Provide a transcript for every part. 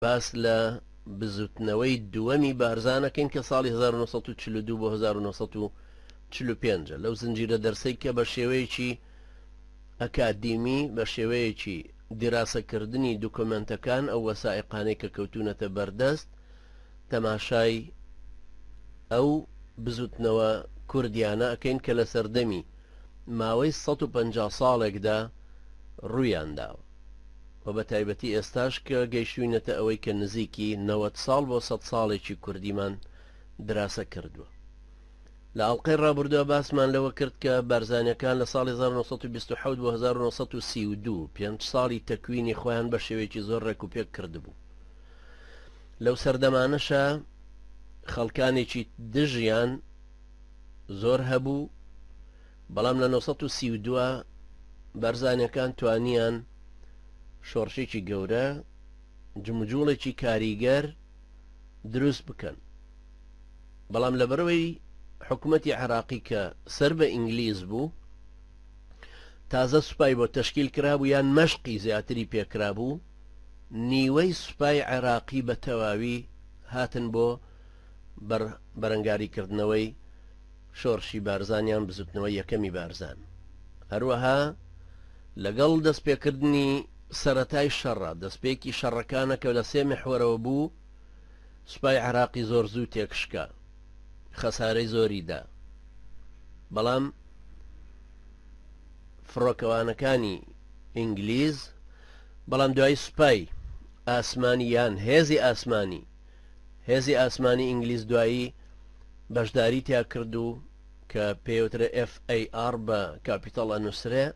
باس لە بزوتنەوەی دووەمی بارزان ئەکەین کە ساڵی 1942 بۆ 1945 لەو زنجیرە دەرسەی کە بە شێوەیەکی ئەکادیمی بە شێوەیەکی دیراسەکردنی دوکۆمێنتەکان ئەو وەسائیقانەی کە کەوتوونەتە بەردەست تەماشای ئەو بزوتنەوە کوردیانە ئەکەین کە لە سەردەمی ماوەی 150 ساڵێکدا ڕوویان داوە. و بە تایبەتی ئێستاش کە گەیشتوینەتە ئەوەی کە نزیکی 90 ساڵ بۆ 100 ساڵێکی کوردیمان دراسە کردووە. لە ئەڵقەی ڕابردووە باسمان لەوە کرد کە بارزانیەکان لە ساڵی 1927 بۆ 1932 پێنج ساڵی تەکوینی خۆیان بە شێوەیەکی زۆر ڕێک و پێک کردبوو. لەو سەردەمانەشا خەڵکانێکی دژیان زۆر هەبوو بەڵام لە 932 بارزانیەکان توانیان شۆڕشێکی گەورە جموجوڵێکی کاریگەر دروست بکەن بەڵام لەبەرەوەی حکوومەتی عراقی کە سەر بە ئینگلیز بوو تازە سوپای بۆ تەشکیل کرابوو یان مەشقی زیاتری پێکرابوو نیوەی سوپای عێراقی بە تەواوی هاتن بۆ بەرەنگاریکردنەوەی شۆڕشی بارزان یان بزوتنەوەی یەکەمی بارزان. هەروەها لەگەڵ دەستپێکردنی سەرەتای شەڕە، دەستپێکی شەڕەکانە کە لە سێ میحوەرەوە بوو، سوپای عێراقی زۆر زوو تێکشکا، خەسارەی زۆری دا. بەڵام فڕۆکەوانەکانی ئینگلیز، بەڵام دوای سوپای ئاسمانی یان هێزی ئاسمانی، هێزی ئاسمانی ئینگلیز دوایی بەشداری تیا کرد و کە پێوترێ FAR بە کاپیتەڵ ئەنووسرێ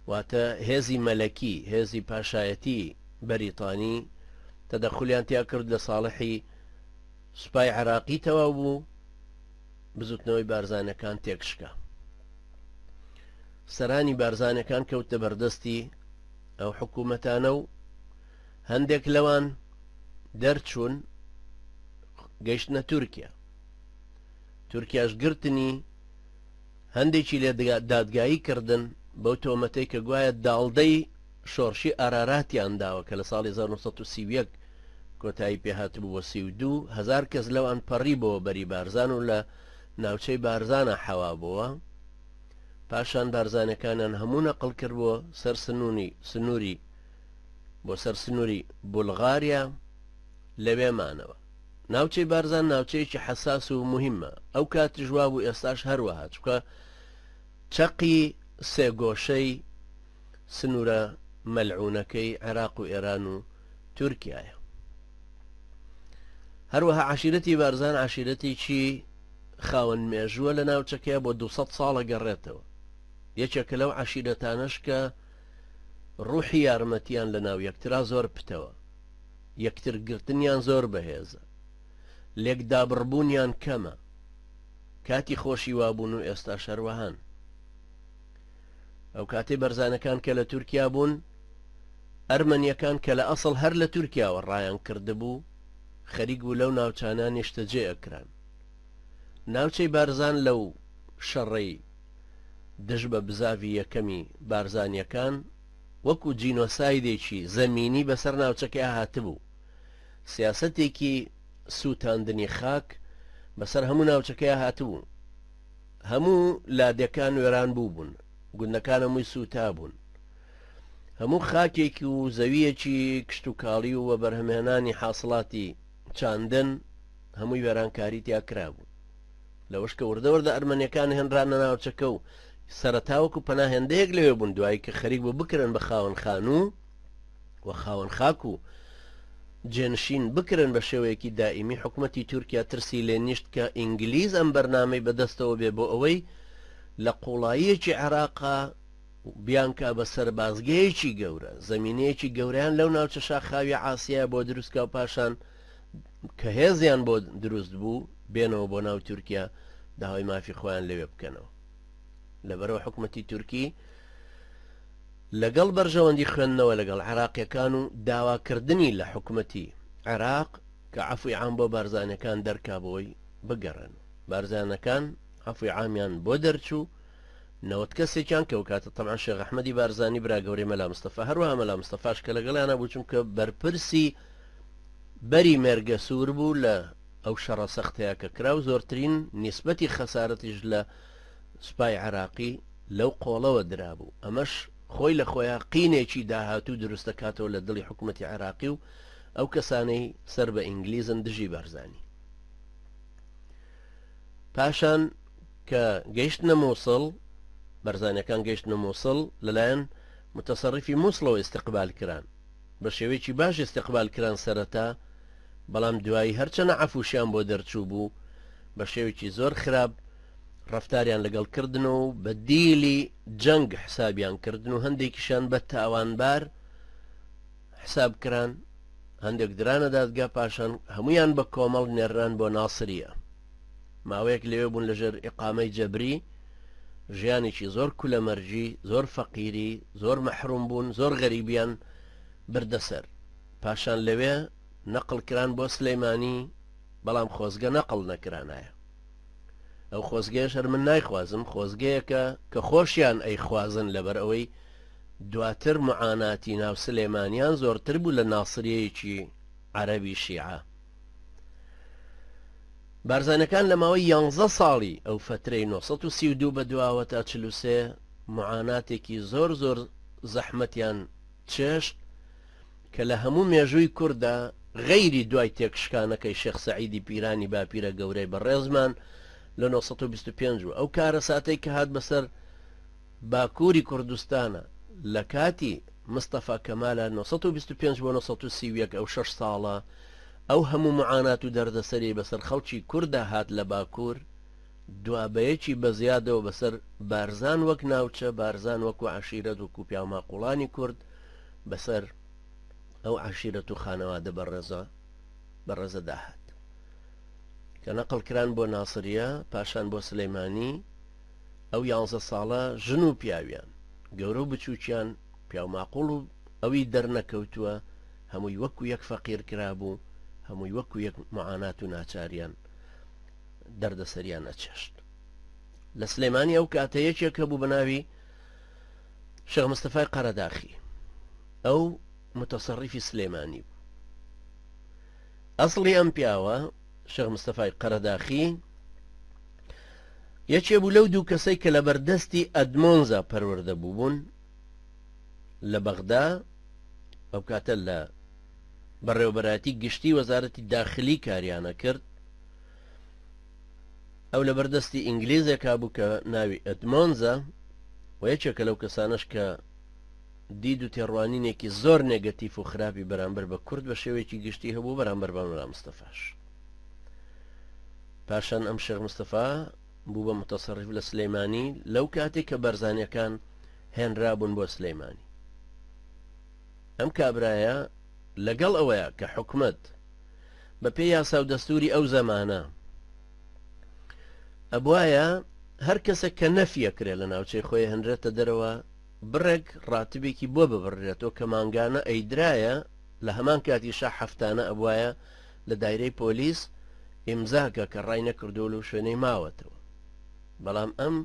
واتە هێزی مەلەکی هێزی پاشایەتی بەریتانی تەدەخلیان تیا کرد لە ساڵحی سوپای عراقی تەواو بوو بزوتنەوەی بارزانەکان تێکشکا سەرانی بارزانەکان کەوتە بەردەستی ئەو حکوومەتانە و هەندێک لەوان دەرچوون گەیشتنە تورکیا تورکیاش گرتنی هەندێکی لێ دادگایی کردن بەو تۆمەتەی کە گوایە داڵدەی شۆڕشی ئاراراتیان داوە کە لە ساڵی 1931 کۆتایی پێهاتبوو بۆ 32 هزار کەس لەوان پەڕی بۆ بەری بارزان و لە ناوچەی بارزانە حەوا بووە پاشان بارزانەکانیان هەموو نەقل کرد بۆ سەر سنوونی سنووری بۆ سەر سنووری بولغاریا لەوێ مانەوە. ناوچەی بارزان ناوچەیەکی حەساس و موهیمە، ئەو کاتیش وابوو ئێستاش هەروەها، چونکە چەقی سێگۆشەی سنوورە مەلعونەکەی عێراق و ئێران و تورکیایە. هەروەها عەشیرەتی بارزان عەشیرەتێکی خاوەن مێژووە لە ناوچەکەیە بۆ 200 ساڵە گەڕێتەوە. یەکێکە لەو عەشیرەتانەش کە ڕوحی یارمەتیان لە ناو یەکترا زۆر پتەوە. یەکتر گرتنیان زۆر بەهێزە. لێک دابڕبوونیان کەمە. کاتی خۆشی وابوون و ئێستاش هەروەهان. ئەو کاتەی بەرزانەکان کە لە تورکیا بوون، ئەرمەنیەکان کە لە ئەسڵ هەر لە تورکیاوە ڕایان کردبوو، خەریک بوو لەو ناوچانە نیشتەجێ ئەکران. ناوچەی بارزان لەو شەڕەی دژ بە بزاڤی یەکەمی بارزانیەکان وەکو جینۆسایدێکی زەمینی بەسەر ناوچەکەیا هاتبوو. سیاسەتێکی سووتاندنی خاک بەسەر هەموو ناوچەکەیا هاتبوو. هەموو لادێکان وێران بووبوون، گوندەکان هەمووی سووتابوون. هەموو خاکێکی و زەوییەکی کشتوکاڵی و وەبەرهەمهێنانی حاسڵاتی چاندن هەمووی وێرانکاری تیا کرابوو. لەوەش کە وردە وردە ئەرمەنیەکان هێنرانە ناوچەکە و سەرەتا وەکو پەناهێندەیەک لەوێ بوون دوایی کە خەریک بوو بکرێن بە خاوەن خانوو و خاوەن خاک و جێنشین بکرێن بە شێوەیەکی دائیمی حکومەتی تورکیا ترسی لێ نیشت کە ئینگلیز ئەم بەرنامەی بەدەستەوە بێ بۆ ئەوەی لە قوڵاییەکی عێراقا بیانکا بە سەربازگەیەکی گەورە زەمینەیەکی گەورەیان لەو ناوچە شاخاویە عاسیە بۆ دروستکا و پاشان کە هێزیان بۆ دروست بوو بێنەوە بۆ ناو تورکیا داوای مافی خۆیان لەوێ بکەنەوە لەبەرەوە حکومەتی تورکی لەگەڵ بەرژەوەندی خوێندنەوە لەگەڵ عێراقیەکان و داواکردنی لە حکومەتی عێراق کە عەفوی عام بۆ بارزانەکان دەرکا بۆی بگەڕێن بارزانەکان عەفوی عامیان بۆ دەرچوو 90 کەسێکیان کە کاتە تەمان شێخ ئەحمەدی بارزانی برا گەورەی مەلا مستەفا هەروەها مەلا مستەفاش کە لەگەڵیانە بوو چونکە بەرپرسی بەری مێرگەسوور بوو لە ئەو شەڕە سەختەیە کە کرا و زۆرترین نیسبەتی خەسارەتیش لە سوپای عێراقی لەو قۆڵەوە درابوو، ئەمەش خۆی لە خۆیا قینێکی داهاتوو دروست دەکاتەوە لە دڵی حکومەتی عێراقی و ئەو کەسانەی سەر بە ئینگلیزن دژی بارزانی. پاشان کە گەیشتنە موسڵ، بارزانیەکان گەیشتنە موسڵ، لەلایەن متەسەڕیفی موسڵەوە ئیستقبال کران. بە شێوەیەکی باش ئیستقبال کران سەرەتا، بەڵام دوایی هەرچەنە عەفوشیان بۆ دەرچوو بوو، بە شێوەیەکی زۆر خراپ ڕەفتاریان لەگەڵ کردن و بە دیلی جەنگ حسابیان کردن و هەندێکیشیان بە تاوانبار حساب کران، هەندێک درانە دادگا، پاشان هەموویان بە کۆمەڵ نێرران بۆ ناسریە. ماوەیەک لەوێ بوون لەژێر ئیقامەی جەبری، ژیانێکی زۆر کولەمەرگی، زۆر فەقیری، زۆر مەحروم بوون، زۆر غەریبیان بردە سەر. پاشان لەوێ نەقڵ کران بۆ سلەیمانی، بەڵام خۆزگە نەقڵ نەکرانایە. ئەو خۆزگەیەش هەر من نایخوازم، خۆزگەیەکە کە خۆشیان ئەیخوازن لەبەر ئەوەی دواتر معاناتی ناو سلێمانیان زۆرتر بوو لە ناسریەیەکی عەرەبی شیعە. بارزانەکان لە ماوەی یانزە ساڵی ئەو فەترەی 932 بە دواوە تا 43 معاناتێکی زۆر زۆر زەحمەتیان چێشت کە لە هەموو مێژووی کورددا غەیری دوای تێکشکانەکەی شێخ سەعیدی پیرانی باپیرە گەورەی بەڕێزمان لە 925 و ئەو کارەساتەی کە هات بەسەر باکووری کوردستانە لە کاتی مستەفا کەمالە 925 بۆ 931 ئەو شەش ساڵە ئەو هەموو معانات و دەردەسەری بەسەر خەڵکی کوردا هات لە باکوور دوابەیەکی بەزیادەوە بەسەر بارزان وەک ناوچە بارزان وەکو عەشیرەت وەکو پیاوماقوڵانی کورد بەسەر ئەو عەشیرەت و خانەوادە بەڕێزە بەڕێزە داهات کە نەقڵ کران بۆ ناسریە پاشان بۆ سلەیمانی ئەو یانزە ساڵە ژن و پیاویان گەورە و بچووکیان پیاوماقوڵ و ئەوی دەرنەکەوتووە هەمووی وەکو یەک فەقیر کرابوو هەمووی وەکو یەک معانات و ناچاریان دەردەسەریان ئەچێشت لە سلێمانی ئەو کاتە یەکێک هەبوو بە ناوی شێخ مستەفای قەرەداخی ئەو متەسەڕیفی سلێمانی بوو ئەسڵی ئەم پیاوە شێخ مستەفای قەرەداخی یەکێ بوو لەو دوو کەسەی کە لە بەردەستی ئەدمۆنزا پەروەردە بووبوون لە بەغدا ئەو کاتە لە بەڕێوەبەرایەتی گشتی وەزارەتی داخلی کاریانە کرد ئەو لە بەردەستی ئینگلیزێکا بوو کە ناوی ئەدمۆنزە و یەکێکە لەو کەسانەش کە دید و تێڕوانینێکی زۆر نێگەتیف و خراپی بەرامبەر بە کورد بە شێوەیەکی گشتی هەبوو بەرامبەر بە مەلا مستەفاش. پاشان ئەم شێخ مستەفا بوو بە متەسەڕیف لە سلەیمانی لەو کاتێک کە بەرزانیەکان هێنرابوون بۆ سلەیمانی. ئەم کابرایە لەگەڵ ئەوەیە کە حکومەت بە پێی یاسا و دەستوری ئەو زەمانە ئەبوایە هەر کەسێک کە نەفی ئەکرێ لە ناوچەی خۆی هەنرێتە دەرەوە بڕێک ڕاتبێکی بۆ ببڕرێتەوە کە مانگانە ئەیدرایە لە هەمان کاتیشا هەفتانە ئەبوایە لە دایرەی پۆلیس ئیمزاکە کە ڕای نەکردووە لەو شوێنەی ماوەتەوە بەڵام ئەم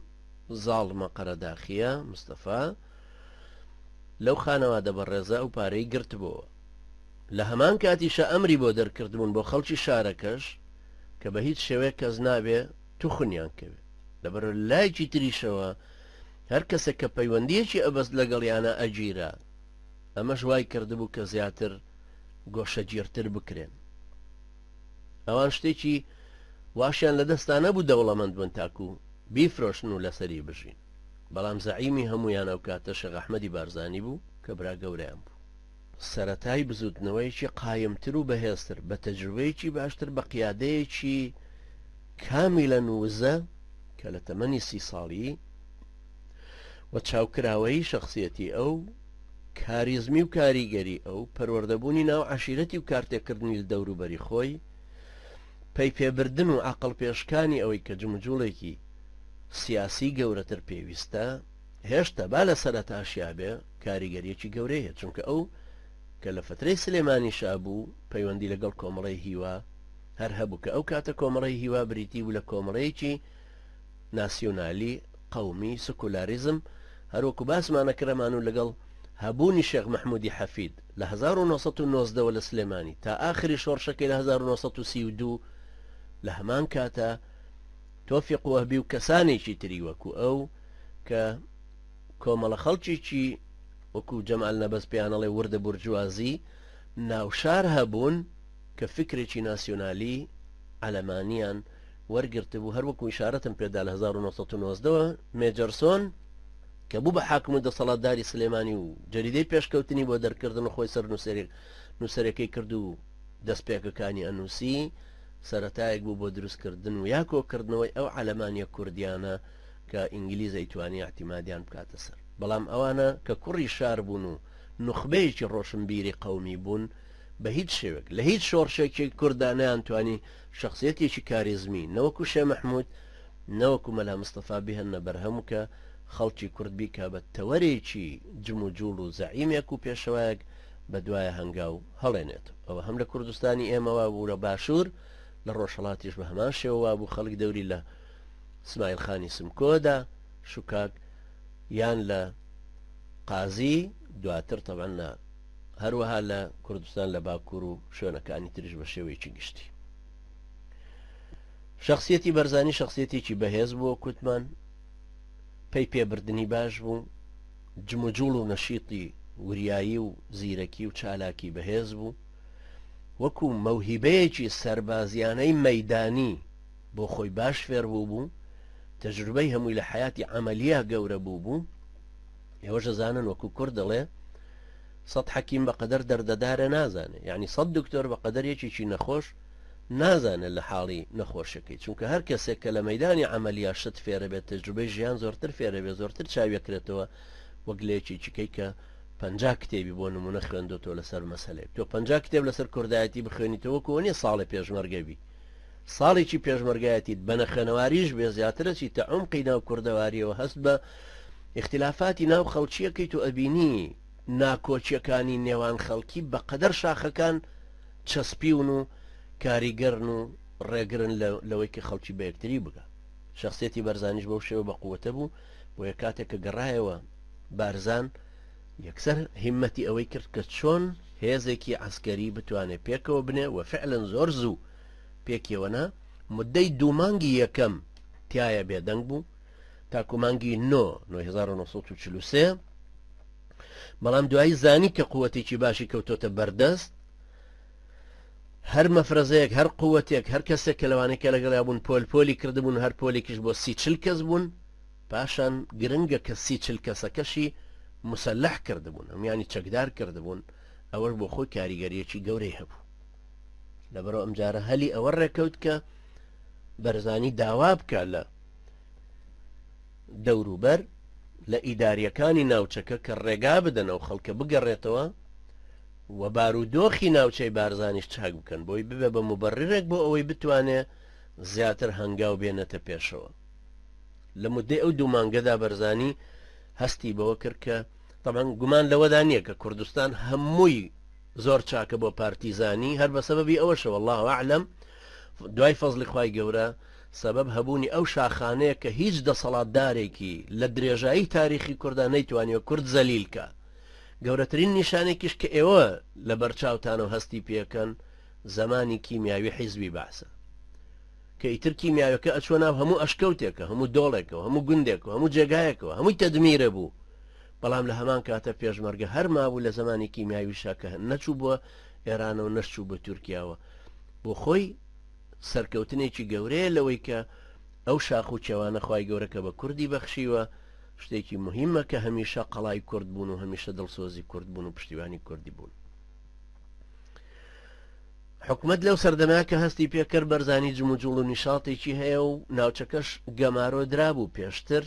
زاڵمە قەرەداخیە مستەفا لەو خانەوادە بەڕێزە ئەو پارەی گرتبۆوە لە هەمان کاتیشا ئەمری بۆ دەرکردبوون بۆ خەڵکی شارەکەش کە بە هیچ شێوەیەک کەس نابێ توخنیان کەوێ لەبەر لایەکی تریشەوە هەر کەسێک کە پەیوەندیەکی ئەبەست لەگەڵیانە ئەگیرا ئەمەش وای کردبوو کە زیاتر گۆشەگیرتر بکرێن ئەوان شتێکی واشیان لە دەستا نەبوو دەوڵەمەند بن تاکو بیفرۆشن و لەسەری بژین بەڵام زەعیمی هەمویان ئەو کاتە شێخ ئەحمەدی بارزانی بوو کە برا گەورەیان بوو سەرەتای بزوتنەوەیەکی قایمتر و بەهێزتر، بە تەجروبەیەکی باشتر، بە قیادەیەکی کامیلەن وزە کە لە تەمەنی سی ساڵی و چاوکراوەیی شەخسیەتی ئەو، کاریزمی و کاریگەری ئەو، پەروەردەبوونی ناو عەشیرەتی و کارتێکردنی لە دەوروبەری خۆی، پەیپێبردن و عەقڵ پێشکانی ئەوەی کە جموجوڵێکی سیاسی گەورەتر پێویستە، هێشتا با لە سەرەتاشیا بێ کاریگەریەکی گەورەی هەیە چونکە ئەو کە لە فترەی سلێمانیشا بوو پەیوەندی لەگەڵ کۆمەڵەی هیوا هەر هەبوو کە ئەو کاتە کۆمەڵەی هیوا بریتی بوو لە کۆمەڵەیەکی ناسیونالی قەومی سکولاریزم هەروەکو باسمانە کرەمان و لەگەڵ هەبوونی شێخ مەحموودی حەفید لە 1990 وە لە سلێمانی تا ئاخری شۆڕشەکەی لە 1932، لە هەمان کاتا تۆفیق وەهبی و کەسانێکی تری وەکو ئەو کە کۆمەڵە خەڵکێکی وەکو جەمال نەبەز پێیان ئەڵێ وردە بورجوازی ناوشار هەبوون کە فکرێکی ناسیۆنالی عەلەمانیان وەرگرتبوو، هەر وەکو ئیشارەتم پێدا لە 1990 وە مێجەرسۆن کە بوو بە حاکم و دەسەڵاتداری سلێمانی و جەریدەی پێشکەوتنی بۆ دەرکردن و خۆی سەرنووسەرێک نووسەرەکەی کرد و دەستپێکەکانی ئەنووسی، سەرەتایەک بوو بۆ دروستکردن و یا کۆکردنەوەی ئەو عەلەمانیە کوردیانە کە ئینگلیز ئەیتوانی ئیعتیمادیان بکاتە سەر. بەڵام ئەوانە کە کوڕی شار بوون و نوخبەیەکی ڕۆشنبیری قەومی بوون بە هیچ شێوەیەک لە هیچ شۆڕشێکی کورددا نەیانتوانی شەخسیەتێکی کاریزمی نە وەکو شێ مەحمود نە وەکو مەلا مستەفا بهێننە بەرهەم و کە خەڵکی کورد بیکا بە تەوەرێکی جموجوڵ و زەعیمێک و پێشەوایەک بە دوایە هەنگاو هەڵێنێت. ئەوە هەم لە کوردستانی ئێمە وابوو لە باشوور، لە ڕۆژهەڵاتیش بە هەمان شێوە وابوو، خەڵک دەوری لە سمایل خانی سمکۆدا، شوکاک، یان لە قازی، دواتر تەبعەن لە هەروەها لە کوردستان لە باکوور و شوێنەکانی تریش بە شێوەیەکی گشتی. شەخسیەتی بەرزانی شەخسیەتێکی بەهێز بووە کوتمان پەی پێبردنی باش بوو، جموجوڵ و نەشیطی وریایی و زیرەکی و چالاکی بەهێز بوو، وەکو مەوهیبەیەکی سەربازیانەی مەیدانی بۆ خۆی باش فێر بوو بوو، تەجروبەی هەمووی لە حەیاتی عەمەلییا گەورە بوو بوو، ئێوەش ئەزانن وەکو کورد دەڵێ سەد حەکیم بە قەدەر دەردەدارێ نازانێ، یانی سەد دکتۆر بە قەدەر یەکێکی نەخۆش نازانێت لە حاڵی نەخۆشەکەی، چونکە هەر کەسێک کە لە مەیدانی عەمەلیا شت فێرە بێت تەجروبەی ژیان زۆرتر فێرە بێت زۆرتر چاویەکرێتەوە وەک لە یەکێکی کەی کە 50 کتێبی بۆ نمونە خوێندۆتەوە لەسەر مەسەلەیەک. تۆ 50 کتێب لەسەر کوردایەتی بخوێنیتەوە وەکو ئەوە نیە ساڵێ پێشمەرگە بی، ساڵێکی پێشمەرگایەتیت بە نەخوێنەواریش بێ زیاتر ئەچیتە عومقی ناو کوردەواریەوە هەست بە ئیختلافاتی ناو خەڵکیەکەیت و ئەبینی ناکۆکیەکانی نێوان خەڵکی بەقەدەر شاخەکان چەسپیون و کاریگەرن و ڕێگرن لەوەی کە خەڵکی بە یەکتری بگا. شەخسیەتی بەرزانیش بەو شێوە بە قوتە بوو، بۆیە کاتێک کە گەڕایەوە بارزان یەکسەر هیمەتی ئەوەی کرد کە چۆن هێزێکی عەسکەری بتوانێ پێکەوە بنێ و فعلەن زۆر زوو پێکیەوە نا، مدەی دوو مانگی یەکەم تایە بێدەنگ بوو تاکو مانگی نۆ 1943، بەڵام دوایی زانی کە قوتێکی باشی کەوتۆتە بەردەست، هەر مەفرەزەیەک، هەر قوتێک، هەر کەسێک کە لەوانەی کە لەگەڵیا بوون پۆل پۆلی کردبوون، هەر پۆلێکیش بۆ سی چل کەس بوون، پاشان گرنگە کە سی چل کەسەکەشی مسەلەح کردبوون، هەموویانی چەکدار کردبوون، ئەوەش بۆ خۆی کاریگەرییەکی گەورەی هەبوو. لەبەرئەوە ئەمجارە هەلی ئەوە ڕێکەوت کە بەرزانی داوا بکا لە دەوروبەر لە ئیداریەکانی ناوچەکە کە ڕێگا بدەن ئەو خەڵکە بگەڕێتەوە و بارودۆخی ناوچەی بارزانیش چاک بکەن بۆی ببێ بە موبەڕیرێک بۆ ئەوەی بتوانێ زیاتر هەنگاو بێنێتە پێشەوە. لە مدەی ئەو دوو مانگەدا بەرزانی هەستی بەوە کرد کە تەبعەن گومان لەوەدا نییە کە کوردستان هەمووی زۆر چاکە بۆ پارتیزانی هەر بە سەبەبی ئەوەشەوە الله اعلم دوای فەزلی خوای گەورە سەبەب هەبوونی ئەو شاخانەیە کە هیچ دەسەڵاتدارێکی لە درێژایی تاریخی کوردا نەیتوانیوە کورد زەلیل کا. گەورەترین نیشانێکیش کە ئێوە لە بەرچاوتانەوە هەستی پێکەن زەمانی کیمیاوی حیزبی بەعسە کە ئیتر کیمیاوەکە ئەچوە ناو هەموو ئەشکەوتێکە هەموو دۆڵێکەوە هەموو گوندێکەوە هەموو جێگایەکەوە هەمووی تەدمیرە بوو بەڵام لە هەمان کاتە پێشمەرگە هەر مابوو لە زەمانی کیمیاویشا کە نەچوو بۆ ئێرانەوە نەشچوو بۆ تورکیاوە بۆ خۆی سەرکەوتنێکی گەورەیە لەوەی کە ئەو شاخ و کێوانە خوای گەورە کە بە کوردی بەخشیوە شتێکی موهیمە کە هەمیشە قەڵای کورد بوون و هەمیشە دڵسۆزی کورد بوون و پشتیوانی کوردی بوون. حکومت لەو سەردەمە کە هەستی پێکرد بەرزانی جموجوڵ و نیشاڵتێکی هەیە و ناوچەکەش گەمارۆ درابوو پێشتر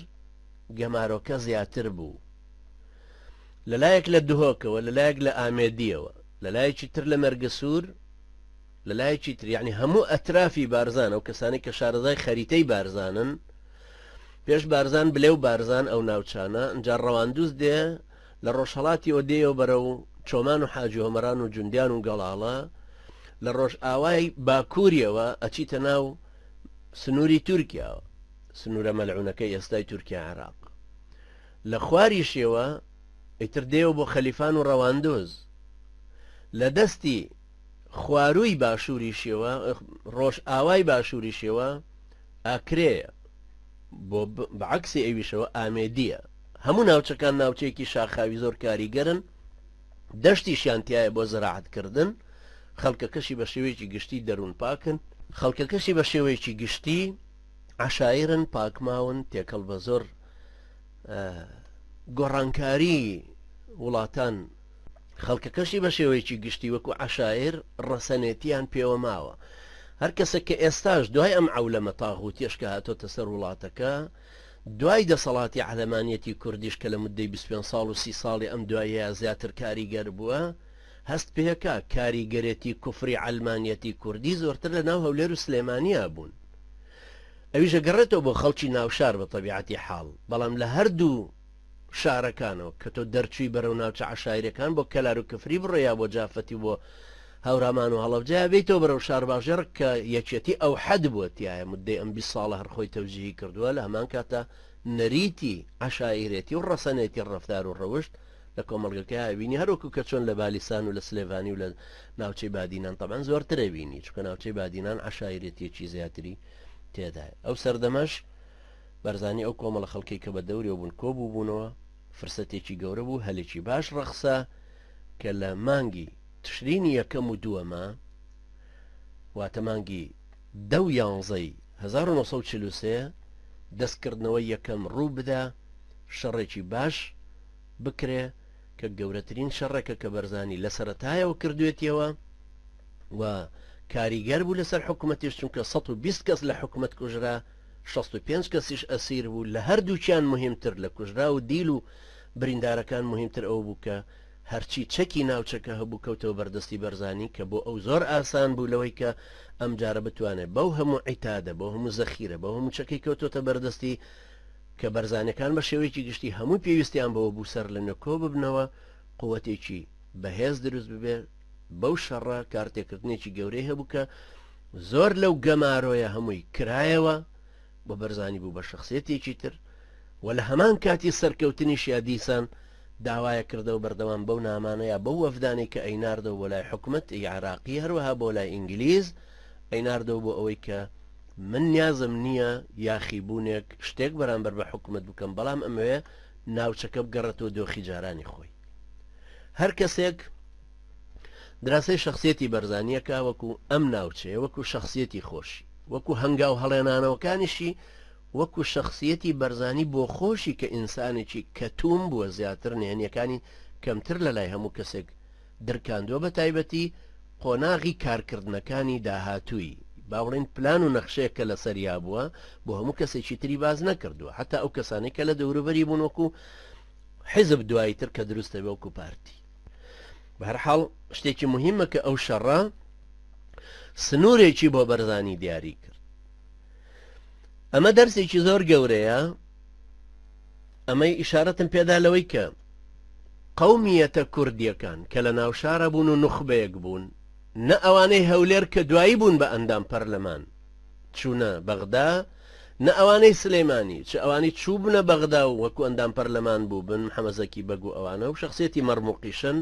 گەمارۆکە زیاتر بوو لەلایەک لە دهۆکەوە لەلایەک لە ئامێدیەوە لەلایەکی تر لە مەرگەسوور لە لایەکی تر یانی هەموو ئەترافی بارزان ئەو کەسانەی کە شارەزای خەریتەی بارزانن پێش بارزان بلێ و بارزان ئەو ناوچانە ئەجا ڕەواندوز دێ لە ڕۆژهڵاتیەوە دێیەوە بەرەو چۆمان و حاجی هۆمەران و جوندیان و گەڵاڵە لە ڕۆژئاوای باکووریەوە ئەچیتە ناو سنووری تورکیاوە سنوورە مەلعونەکەی ئێستای تورکیا عێراق لە خواریشیەوە. ئیتر دێوە بۆ خەلیفان و ڕەواندوز. لە دەستی خوارووی باشووریشیەوە، ڕۆژئاوای باشووریشیەوە ئاکرێیە. بۆ بە عەکسی ئەویشەوە ئامێدییە. هەموو ناوچەکان ناوچەیەکی شاخاوی زۆر کاریگەرن، دەشتیشیان تیایە بۆ زراعەت کردن، خەڵکەکەشی بە شێوەیەکی گشتی دەروون پاکن. خەڵکەکەشی بە شێوەیەکی گشتی عەشایرن، پاکماون، تێکەڵ بە زۆر گۆڕانکاری وڵاتان، خەڵکەکەشی بە شێوەیەکی گشتی وەکو عەشایر ڕەسەنێتیان پێوە ماوە. هەر کەسێک کە ئێستاش دوای ئەم عەولەمە تاغوتیەش کە هاتۆتە سەر وڵاتەکە، دوای دەسەڵاتی عەلەمانیەتی کوردیش کە لە موددەی 25 ساڵ و 30 ساڵی ئەم دواییەیا زیاتر کاریگەر بووە، هەست پێکا کاریگەرێتی کوفری عەلمانیەتی کوردی زۆرتر لە ناو هەولێر و سلێمانیا بوون. ئەویش ئەگەڕێتەوە بۆ خەڵکی ناوشار بە تەبیعەتی حاڵ، بەڵام لە هەردوو شارەکانەوە کە تۆ دەرچووی بەرەو ناوچە عەشایرەکان بۆ کەلار و کفری بڕۆ یا بۆ جافەتی و بۆ هەورامان و هەڵەبجە یا بێیتەوە بەرەو شارباژێڕ کە یەکێتی ئەوحەد بووە تیایە موددەی ئەم 20 ساڵە هەر خۆی تەوجیهی کردووە لە هەمان کاتا نەریتی عەشایرێتی و ڕەسەنێتی ڕەفتار و ڕەوشت لە کۆمەڵگەکەیا ئەبینی هەر وەکو کە چۆن لە بالیسان و لە سلێڤانی و لە ناوچەی بادینان تەبعەن زۆرتر ئەبینی چونکە ناوچەی بادینان عەشایرێتیەکی زیاتری تێدایە ئەو سەردەمەش بارزانی ئەو کۆمەڵە خەڵکەی کە بە دەوریەوە بوون کۆ بووبوونەوە، فرسەتێکی گەورە بوو، هەلێکی باش ڕەخسا کە لە مانگی تشرینی یەکەم و دووەما، واتە مانگی دە و یانزەی 1943 دەستکردنەوەی یەکەم ڕوو بدا، شەڕێکی باش بکرێ کە گەورەترین شەڕێکە کە بەرزانی لە سەرەتایەوە کردوێتیەوە و کاریگەر بوو لەسەر حکومەتیش، چونکە 120 کەس لە حکومەت کوژرا، 65 کەسیش ئەسیر بوو، لە هەردووکیان موهیمتر، لە کوژراو و دیل و بریندارەکان موهیمتر ئەوە بوو کە هەرچی چەکی ناوچەکە هەبوو کەوتەوە بەردەستی بەرزانی کە بۆ ئەو زۆر ئاسان بوو لەوەی کە ئەمجارە بتوانێت بەو هەموو عیتادە، بەو هەموو زەخیرە، بەو هەموو چەکەی کەوتۆتە بەردەستی کە بەرزانیەکان بە شێوەیەکی گشتی هەموو پێویستیان بەوە بوو سەر لە نوێ کۆ ببنەوە، قوەتێکی بەهێز دروست ببێ، بەو شەڕە کارتێکردنێکی گەورەی هەبوو کە زۆر لەو گەمارۆیە هەمووی کرایەوە بۆ بەرزانی بوو بە شخصیەتێکی تر و لە هەمان کاتی سەرکەوتنیشیا دیسان داوایە کردەوە بەردەوام بەو نامانە یا بەو وەفدانەی کە ئەیناردەوە بۆ لای حکومەت ی عێراقی هەروەها بۆ لای ئینگلیز ئەیناردەوە بۆ ئەوەی کە من نیازم نییە یاخیبوونێک شتێک بەرامبەر بە حکومەت بکەم بەڵام ئەمەوێ ناوچەکە بگەڕێتەوە دۆخی جارانی خۆی هەر کەسێک دراسەی شەخسیەتی بەرزانیەکە وەکو ئەم ناوچەیە وەکو شەخسیەتی خۆشی وەکو هەنگاو هەڵێنانەوەکانیشی وەکو شەخسیەتی بەرزانی بۆ خۆشی کە ئینسانێکی کەتوم بووە زیاتر نهێنیەکانی کەمتر لە لای هەموو کەسێک درکاندووە بە تایبەتی قۆناغی کارکردنەکانی داهاتووی با بڵێین پلان و نەخشەیەک کە لەسەریا بووە بۆ هەموو کەسێکی تری باس نەکردووە حتا ئەو کەسانەی کە لە دەوروبەری بوون وەکو حیزب دوایی تر کە دروست دەبێ وەکو پارتی بەهەرحاڵ شتێکی مهمە کە ئەو شەڕە سنوورێکی بۆ بەرزانی دیاری کرد ئەمە دەرسێکی زۆر گەورەیە ئەمەی ئیشارەتم پێدا لەوەی کە قومیەتە کوردیەکان کە لە ناوشارە بوون و نوخبەیەک بوون نە ئەوانەی هەولێر کە دوایی بوون بە ئەندام پەرلەمان چوونە بەغدا، نە ئەوانەی سلێمانی، چ ئەوانەی چووبنە بەغدا و وەکو ئەندام پەرلەمان بووبن، محەمە زەکی بەگ و ئەوانە و شەخسیەتی مەرموقیشن،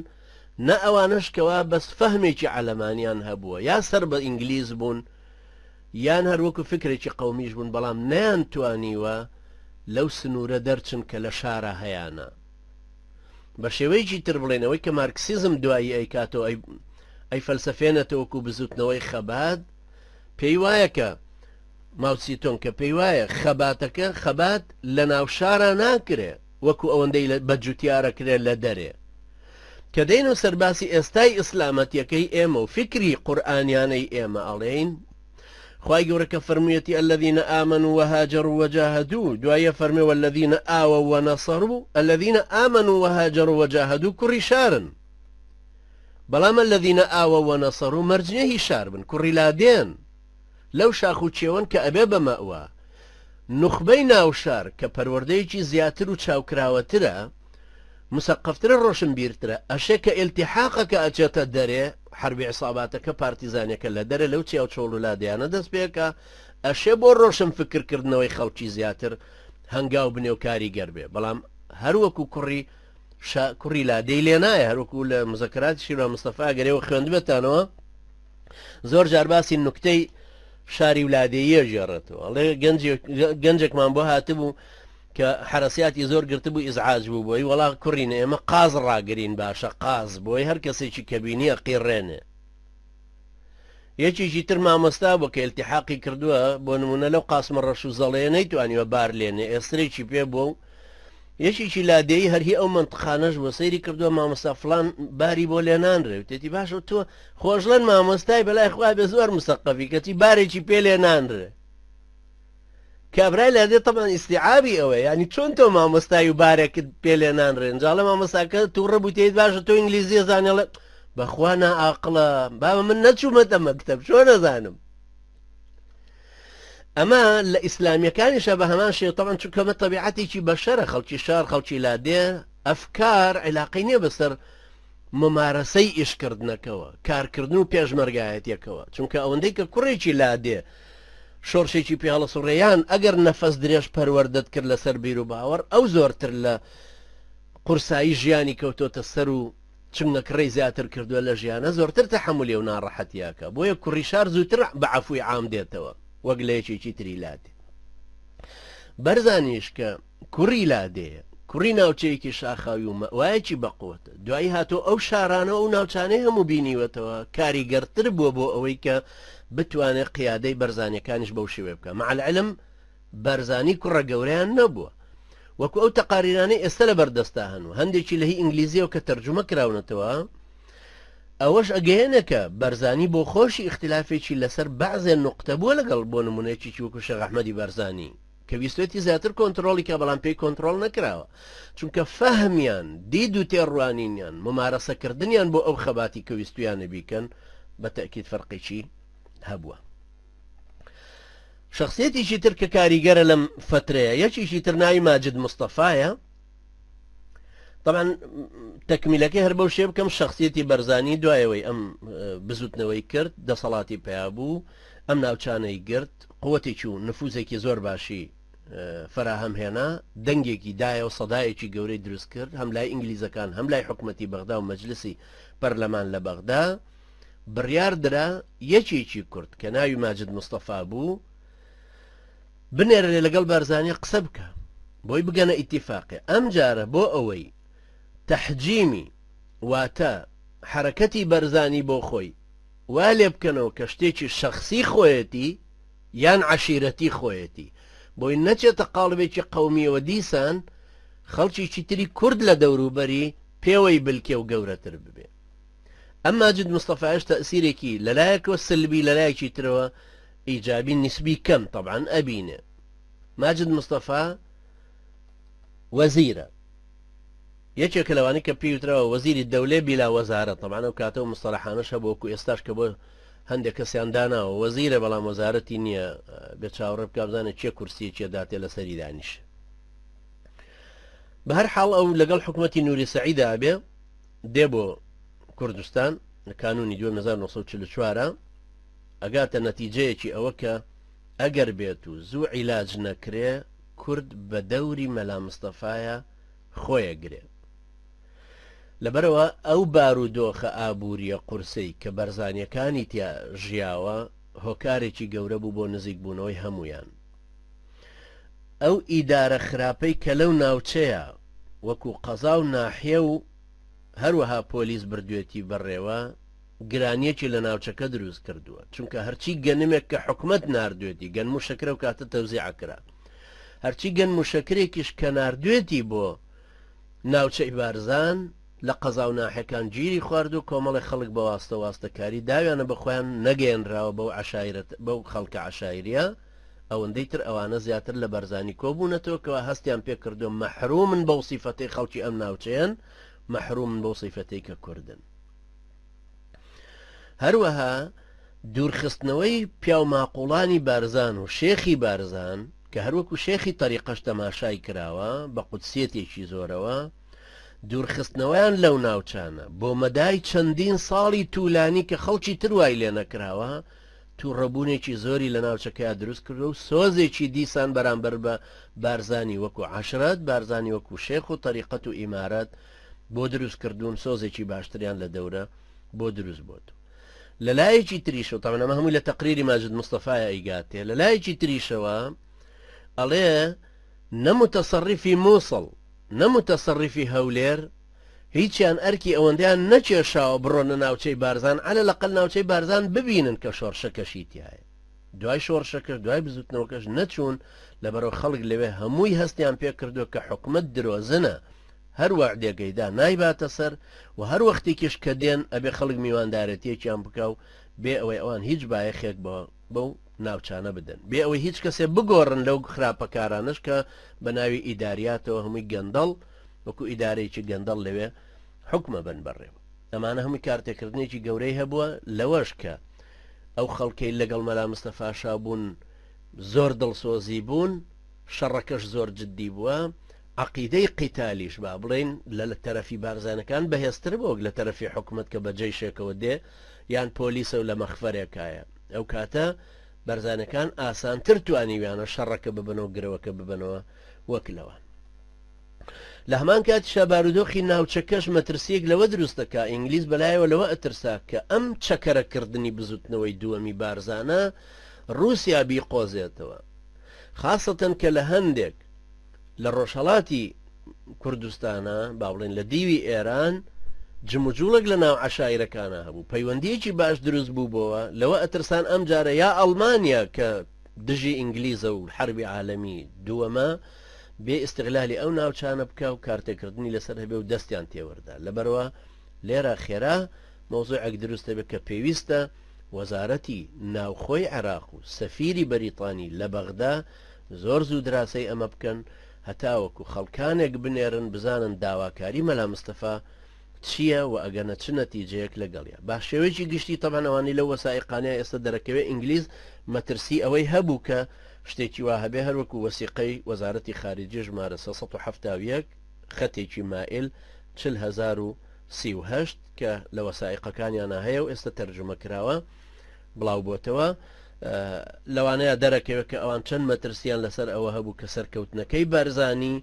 نە ئەوانەش کەوا بەس فەهمێکی عەلەمانیان هەبووە یا سەر بە ئینگلیز بوون یان هەر وەکو فکرێکی قەومیش بوون بەڵام نەیانتوانیوە لەو سنوورە دەرچن کە لە شارا هەیانە. بە شێوەیەکی تر بڵێین ئەوەی کە مارکسیزم دوایی ئەیکاتەوە ئەی ئەیفەلسەفێنێتەوە وەکو بزووتنەوەی خەبات، پێی وایە کە ماوتسیتۆنگ کە پێی وایە خەباتەکە خەبات لە ناوشارا ناکرێ وەکو ئەوەندەی بە جوتیارە کرێ لە دەرێ کە دێینەوە سەر باسی ئێستای ئیسلامەتیەکەی ئێمە و فیکری قورئانیانەی ئێمە ئەڵێین خوای گەورە کە فەرموویەتی الذین آمنوا وهاجروا وجاهدوا دوایە فەرمێ والذین آووا ونصروا الذین آمنوا وهاجروا وجاهدوا کوڕی شارن بەڵام الذین آووا ونصروا مەرج نیە هی شار بن کوڕی لادێن لەو شاخ و کێوەن کە ئەبێ بە مەئوا نوخبەی ناو شار کە پەروەردەیەکی زیاتر و چاوکراوەترە مسەقەفترە ڕۆشنبیرترە ئەشێ کە ئیلتیحاقەکە ئەچێتە دەرێ حەربی عیساباتەکە پارتیزانەکە لە دەرێ لەو چیا و چۆڵ و لادێیانە دەست پێکا ئەشێ بۆ ڕۆشن فکرکردنەوەی خەڵکی زیاتر هەنگاو بنێ و کاریگەر بێ بەڵام هەر وەکو کوڕی. شا کوڕی لادێی لێ نایە هەروەکو لە مزەکەراتی شیروان مستەفا ئەگەر ئێوە خوێندبێتانەوە زۆر جار باسی نوکتەی شاری و لادێیە ژێڕێتەوە ئەڵێ گەنجێکمان بۆ هاتبوو کە حرەسیاتی زۆر گرتبوو ئیزعاج بوو بۆی وەڵا کوڕینە ئێمە قاز ڕاگرین باشە قاز بۆی هەر کەسێکی کە بینیە قیڕێنێ یەکێکی تر مامۆستا بوو کە ئیلتیحاقی کردووە، بۆ نموونە لەو قاسمە ڕەش و زەڵەیە نەیتوانیوە بار لێنێ، ئێسترێکی پێ بووە و یەکێکی لادێی هەر هی ئەو مەنتقانەش بووە، سەیری کردووە مامۆستا فڵان باری بۆ لێنانرێ، وتێتی باشە تۆ خۆشڵێن مامۆستای بەلای خوا بێ زۆر مسەقەفی کەچی بارێکی پێ لێنانرێ. کابرای لادێ تەبعەن ئیستیعابی ئەوەیە یانی چۆن تۆ مامۆستای و بارێکت پێ لێ نانرێن جاڵە مامۆستاکە تووڕە بوو تێیت باشە تۆ ئینگلیزیە زانێ ئەڵێ بەخوا نائاقڵە بابە من نەچوومەتە مەکتەب چۆن ئەزانم ئەمە لە ئیسلامیەکانیشە بە هەمان شێ تەبعەن چونکە ئەمە تەبیعەتێکی بەشەرە خەڵکی شار خەڵکی لادێ ئەفکار عیلاقەی نییە بەسەر ممارەسەی ئیشکردنەکەوە، کارکردن و پێشمەرگایەتیەکەوە، چونکە ئەوەندەی کە کوڕێکی لادێ شۆڕشێکی پێ هەڵەسوڕێ یان ئەگەر نەفەس درێژ پەروەردەت کرد لەسەر بیروباوەڕ ئەو زۆرتر لە قورسایی ژیانی کەوتۆتە سەر و چنگەکڕێی زیاتر کردووە لە ژیانە زۆرتر تەحەمولی و ناڕەحەتیاکە بۆیە کوڕی شار زووتر بە عەفوی عام دێتەوە وەک لە یەکێکی تری لادێ. بەرزانیش کە کوڕی لادێیە، کوڕی ناوچەیەکی شاخاوی و مەئوایەکی بەقوەتە، دوایی هاتووە ئەو شارانە و ئەو ناوچانەی هەموو بینیوەتەوە، کاریگەرتر بووە بۆ ئەوەی کە بتوانێت قیادەی بەرزانیەکانیش بەو شێوەیە بکات، مع العلم بارزانی کوڕە گەورەیان نەبووە وەکو ئەو تەقاریرانەی ئێستا لە بەردەستا هەن و هەندێکی لە هی ئینگلیزیەوە کە تەرجومە کراونەتەوە، ئەوەش ئەگەیەنێ کە بەرزانی بۆ خۆشی ئیختلافێکی لەسەر بەعزێ نوقتە بووە لەگەڵ بۆ نموونە یەکێکی وەکو شێخ ئەحمەدی بارزانی کە ویستوێتی زیاتر کۆنترۆڵی کا بەڵام پێی کۆنترۆڵ نەکراوە چونکە فەهمیان دید و تێڕوانینیان ممارەسەکردنیان بۆ ئەو خەباتی کە ویستویانە بیکەن بە تەئکید فەرقێکی هەبووە. شخصیەتێکی تر کە کاریگەرە لەم فترەیە یەکێکی تر ناوی ماجد مستەفایە طبعا تەکمیلەکەی هەر بەو شێ بکەم شخصیەتی بەرزانی دوایەوەی ئەم بزوتنەوەی کرد دەسەڵاتی پیا بوو ئەم ناوچانەی گرت قوتێکی و نفوزێکی زۆر باشی فراهەم هێنا دەنگێکی دایە و سەدایەکی گەورەی دروست کرد هەم لای ئینگلیزەکان هەم لای حکوومەتی بەغدا و مەجلسی پەرلەمان لە بەغدا بڕیار درا یەکێکی کورد کە ناوی ماجد مستەفا بوو بنێرێ لەگەڵ بارزانی قسە بکە بۆی بگەنە ئیتیفاقێ ئەمجارە بۆ ئەوەی تەحجیمی واتە حەرەکەتی بەرزانی بۆ خۆی وا لێ بکەنەوە کە شتێکی شەخسی خۆیەتی یان عەشیرەتی خۆیەتی بۆی نەچێتە قاڵبێکی قەومیەوە دیسان خەڵکێکی تری کورد لە دەوروبەری پێوەی بلکێ و گەورەتر ببێ. ئەم ماجد مستەفایەش تەئسیرێکی لەلایەکەوە سلبی لەلایەکی ترەوە ئیجابی نیسبی کەم تەبعەن ئەبینێ. ماجد مستەفا وەزیرە. یەکێکە لەوانەی کە پێی وتراوە وەزیری دەولێ بیلا وەزارە تەبعەن ئەو کاتە و مستەلەحانەش هەبوو وەکو ئێستاش کە بۆ هەندێک کەسیان داناوە وەزیرە بەڵام وەزارەتی نییە بێ چاوەڕێ بکا بزانێت کێ کورسیەکی داتێ لەسەری دانیشێ. بە هەر حاڵ ئەو لەگەڵ حکوومەتی نوری سەعیدا ئەبێ دێ بۆ کوردستان لە کانوونی دووەم 1944 ئەگاتە نەتیجەیەکی ئەوە کە ئەگەر بێت و زوو عیلاج نەکرێ کورد بە دەوری مەلا مستەفایە خۆیە گرێ. لەبەرئەوە ئەو بارودۆخە ئابووریە قورسەی کە بەرزانیەکانی تیا ژیاوە هۆکارێکی گەورە بوو بۆ نزیک بوونەوەی هەموویان. ئەو ئیدارە خراپەی کە لەو ناوچەیە وەکو قەزا و ناحیە و هەروەها پۆلیس بردوێتی بەڕێوە گرانیەکی لە ناوچەکە دروست کردووە چونکە هەرچی گەنمێک کە حکومەت ناردوێتی گەنم و شەکرە و کاتە تەوزیع کرا هەرچی گەنم و شەکرێکیش کە ناردوێتی بۆ ناوچەی بارزان لە قەزا و ناحیەکان گیری خواردو کۆمەڵێ خەڵک بە واستە واستەکاری داویانە بە خۆیان نەگەیەنراوە بەو عەشایرەت بەو خەڵکە عەشایریە ئەوەندەی تر ئەوانە زیاتر لە بەرزانی کۆبوونەتەوە کەوا هەستیان پێ کردووە مەحرومن بەو سیفەتەی خەڵکی ئەم ناوچەیەن مەحرومن بەو سیفەتەی کە کوردن هەروەها دوورخستنەوەی پیاو ماقوڵانی بارزان و شێخی بارزان کە هەروەکو شێخی تەریقەش تەماشای کراوە بە قودسیەتێکی زۆرەوە دوورخستنەوەیان لەو ناوچانە بۆ مەدای چەندین ساڵی تولانی کە خەڵکی تر وای لێ نەکراوە توڕەبوونێکی زۆری لە ناوچەکەیا دروست کردووە و سۆزێکی دیسان بەرامبەر بە بارزانی وەکو عەشرەت، بارزانی وەکو شێخ و تەریقەت و ئیمارەت. بۆ دروست کردوون، سۆزێکی باشتریان لە دەورە بۆ دروست بۆتەوە. لە لایەکی تریشەوە، تەبعەن ئەمە هەمووی لە تەقریری ماجد مستەفایە ئەیگاتێ، لە لایەکی تریشەوە ئەڵێ نە موتەسەڕیفی موسڵ نە موتەسەڕیفی هەولێر هیچیان ئەرکی ئەوەندەیان نەکێشاوە بڕۆنە ناوچەی بارزان، عەلە لەقەل ناوچەی بارزان ببینن کە شۆڕشەکەشی تیایە. دوای شۆڕشەکەش، دوای بزوتنەوەکەش نەچوون، لەبەرئەوە خەڵک لەوێ هەمووی هەستیان پێکردووە کە حکومەت درۆزنە، هەر وەعدێک ئەیدا نایباتە سەر و هەر وەختێکیش کە دێن ئەبێ خەڵک میواندارێتیەکیان بکا و بێ ئەوەی ئەوان هیچ بایەخێک بە بەو ناوچانە بدەن، بێ ئەوەی هیچ کەسێ بگۆڕن لەو خراپەکارانەش کە بە ناوی ئیداریاتەوە هەمووی گەندەڵ وەکو ئیدارەیەکی گەندەڵ لەوێ حوکمە بن بەڕێوە. ئەمانە هەمووی کارتێکردنێکی گەورەی هەبووە لەوەش کە ئەو خەڵکەی لەگەڵ مەلا مستەفاشا بوون زۆر دڵسۆزی بوون، شەڕەکەش زۆر جدی بووە، عەقیدەی قیتالیش با بڵێین لە تەرەفی بارزانەکان بەهێزتر بووە وەک لە تەرەفی حکومەت کە بە جەیشێکەوە دێ یان پۆلیسە و لە مەخفەرێکایە. ئەو کاتە بارزانەکان ئاسانتر توانیویانە شەڕەکە ببەنەوە گرەوەکە ببەنەوە وەک لەوان. لە هەمان کاتیشا بارودۆخی ناوچەکەش مەترسییەک لەوە دروست دەکا، ئینگلیز بەلایەوە لەوە ئەترسا کە ئەم چەکەرەکردنی بزوتنەوەی دووەمی بارزانە ڕووسیا بیقۆزێتەوە، خاسەتەن کە لە هەندێک لە ڕۆژهەڵاتی کوردستانا، با بڵێین لە دیوی ئێران، جموجوڵێک لە ناو عەشایرەکانا هەبوو، پەیوەندییەکی باش دروست بووبۆوە، لەوە ئەترسان ئەمجارە یا ئەڵمانیا کە دژی ئینگلیزە و حەربی عالەمی دووەمە بێ ئیستغلالی ئەو ناوچانە بکا و کارتێکردنی لەسەر هەبێ و دەستیان تێوەردا. لەبەرئەوە لێرە خێرا مەوزوعێک دروست دەبێ کە پێویستە وەزارەتی ناوخۆی عێراق و سەفیری بەریتانی لە بەغدا زۆر زوو دراسەی ئەمە بکەن هەتاوەکو خەڵکانێک بنێرن بزانن داواکاری مەلا مستەفا چییە و ئەگەنە چ نەتیجەیەک لەگەڵیا. بە شێوەیەکی گشتی تەبعەن ئەوانەی لەو وەسائیقانەیە ئێستا دەرەکەوێ ئینگلیز مەترسی ئەوەی هەبوو کە شتێکی وا هەبێ هەر وەکو وەسیقەی وەزارەتی خارجی ژمارە 371 خەتێکی مائل 40038 کە لە وەسائیقەکانیانا هەیە و ئێستا تەرجومە کراوە بڵاو بۆتەوە لەوانەیە دەرەکەوێت کە ئەوان چەند مەترسیان لەسەر ئەوە هەبوو کە سەرکەوتنەکەی بارزانی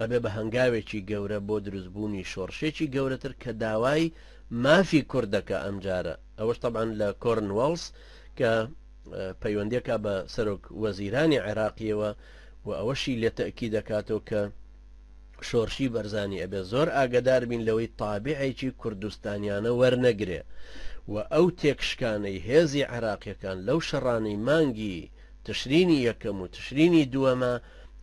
ئەبێ بە هەنگاوێکی گەورە بۆ دروستبوونی شۆڕشێکی گەورەتر کە داوای مافی کورد دەکا ئەمجارە، ئەوەش تەبعەن لە کۆرنواڵس کە پەیوەندیەکا بە سەرۆک وەزیرانی عێراقیەوە و ئەوەشی لێ تەئکید دەکاتەوە کە شۆرشی بەرزانی ئەبێ زۆر ئاگەدار بین لەوەی تابعێکی کوردستانیانە وەرنەگرێ و ئەو تێکشکانەی هێزی عێراقیەکان لەو شەڕانەی مانگی تشرینی یەکەم و تشرینی دووەمە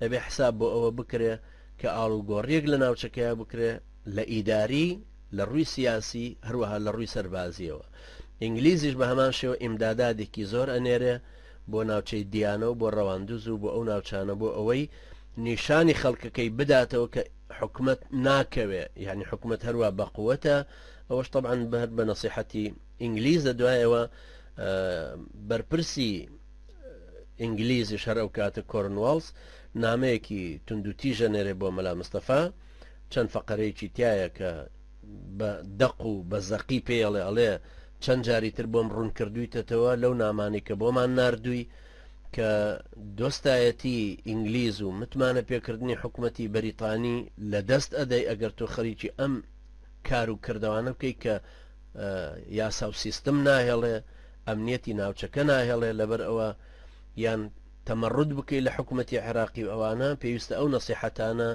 ئەبێ حساب بۆ ئەوە بکرێ کە ئاڵوگۆڕیەک لە ناوچەکەیا بکرێ لە ئیداری، لە ڕووی سیاسی، هەروەها لە ڕووی سەربازیەوە. ئینگلیزیش بە هەمان شێوە ئیمدادادێکی زۆر ئەنێرێ بۆ ناوچەی دیانە و بۆ ڕەواندوز و بۆ ئەو ناوچانە بۆ ئەوەی نیشانی خەڵکەکەی بداتەوە کە حکومەت ناکەوێ، یانی حکومەت هەروا بەقوەتە، ئەوەش تەبعەن هەر بە نەسیحەتی ئینگلیزە. دوایەوە بەرپرسی ئینگلیزیش هەر ئەو کاتە کۆرنواڵس نامەیەکی توندوتیژ ئەنێرێ بۆ مەلا مستەفا، چەند فەقەرەیەکی تیایە کە بە دەق و بە زەقی پێی ئەڵێ، ئەڵێ چەند جاری تر بۆم ڕوون کردوویتەتەوە لەو نامانەی کە بۆمان ناردووی کە دۆستایەتی ئینگلیز و متمانە پێکردنی حکومەتی بەریتانی لە دەست ئەدەی ئەگەر تۆ خەریکی ئەم کار و کردەوانە بکەیت کە یاسا و سیستم ناهێڵێ، ئەمنیەتی ناوچەکە ناهێڵێ، لەبەر ئەوە یان تەمەڕود بکەی لە حکومەتی عێراقی و ئەوانە، پێویستە ئەو نەسیحەتانە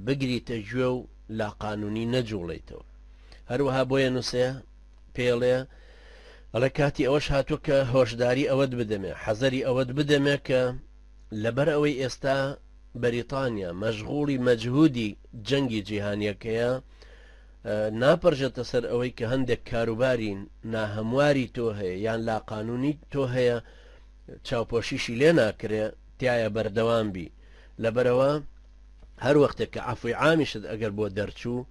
بگریتە گوێ و لاقانونی نەجوڵێیتەوە. هەروەها بۆیە نووسێ پێڵێ ئەڵێ کاتی ئەوەش هاتووە کە هۆشداری ئەوەت بدەمێ، حەزەری ئەوەت بدەمێ کە لەبەر ئەوەی ئێستا بەریتانیا مەشغوڵی مەجهودی جەنگی جیهانیەکەیە، ناپەرژێتە سەر ئەوەی کە هەندێک کاروباری ناهەمواری تۆ هەیە یان لاقانونی تۆ هەیە چاوپۆشیشی لێ ناکرێ تایە بەردەوام بی لەبەرەوە هەر وەختێک کە عەفوی عامیشت ئەگەر بۆ دەرچوو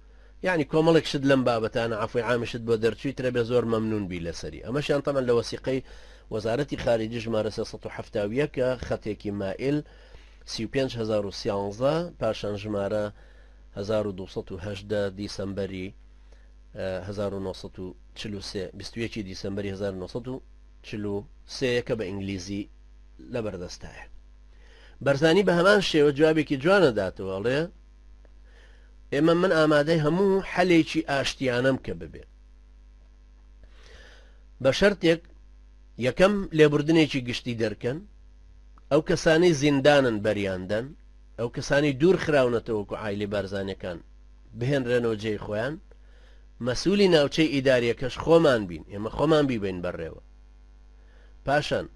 یعنی کۆمەڵێک شت لەم بابەتانە عەفوی عامیشت بۆ دەرچووی ترە بێ زۆر مەمنون بی لەسەری ئەمەشیان تەمان لە وەسیقەی وەزارەتی خارجی ژمارە 371 خەتێکی مائل 35013 پاشان ژمارە 1218 دیسەمبەری 1943 21 دیسەمبەری 1943 کە بە ئینگلیزی لەبەردەستایە. بەرزانی بە هەمان شێوە جوابێکی جوانە داتەوە ئەڵێ ئێمە من ئامادەی هەموو حەلێکی ئاشتیانەم کە ببێ بە شەرتێک یەکەم لێبوردنێکی گشتی دەرکەن ئەو کەسانی زیندانن بەریاندەن ئەو کەسانی دوور خراونەتەوە وەکو عایلی بارزانەکان بهێنرێنەوە جێی خۆیان مەسولی ناوچەی ئیداریەکەش خۆمان بین ئێمە خۆمان بیبین بەڕێوە پاشان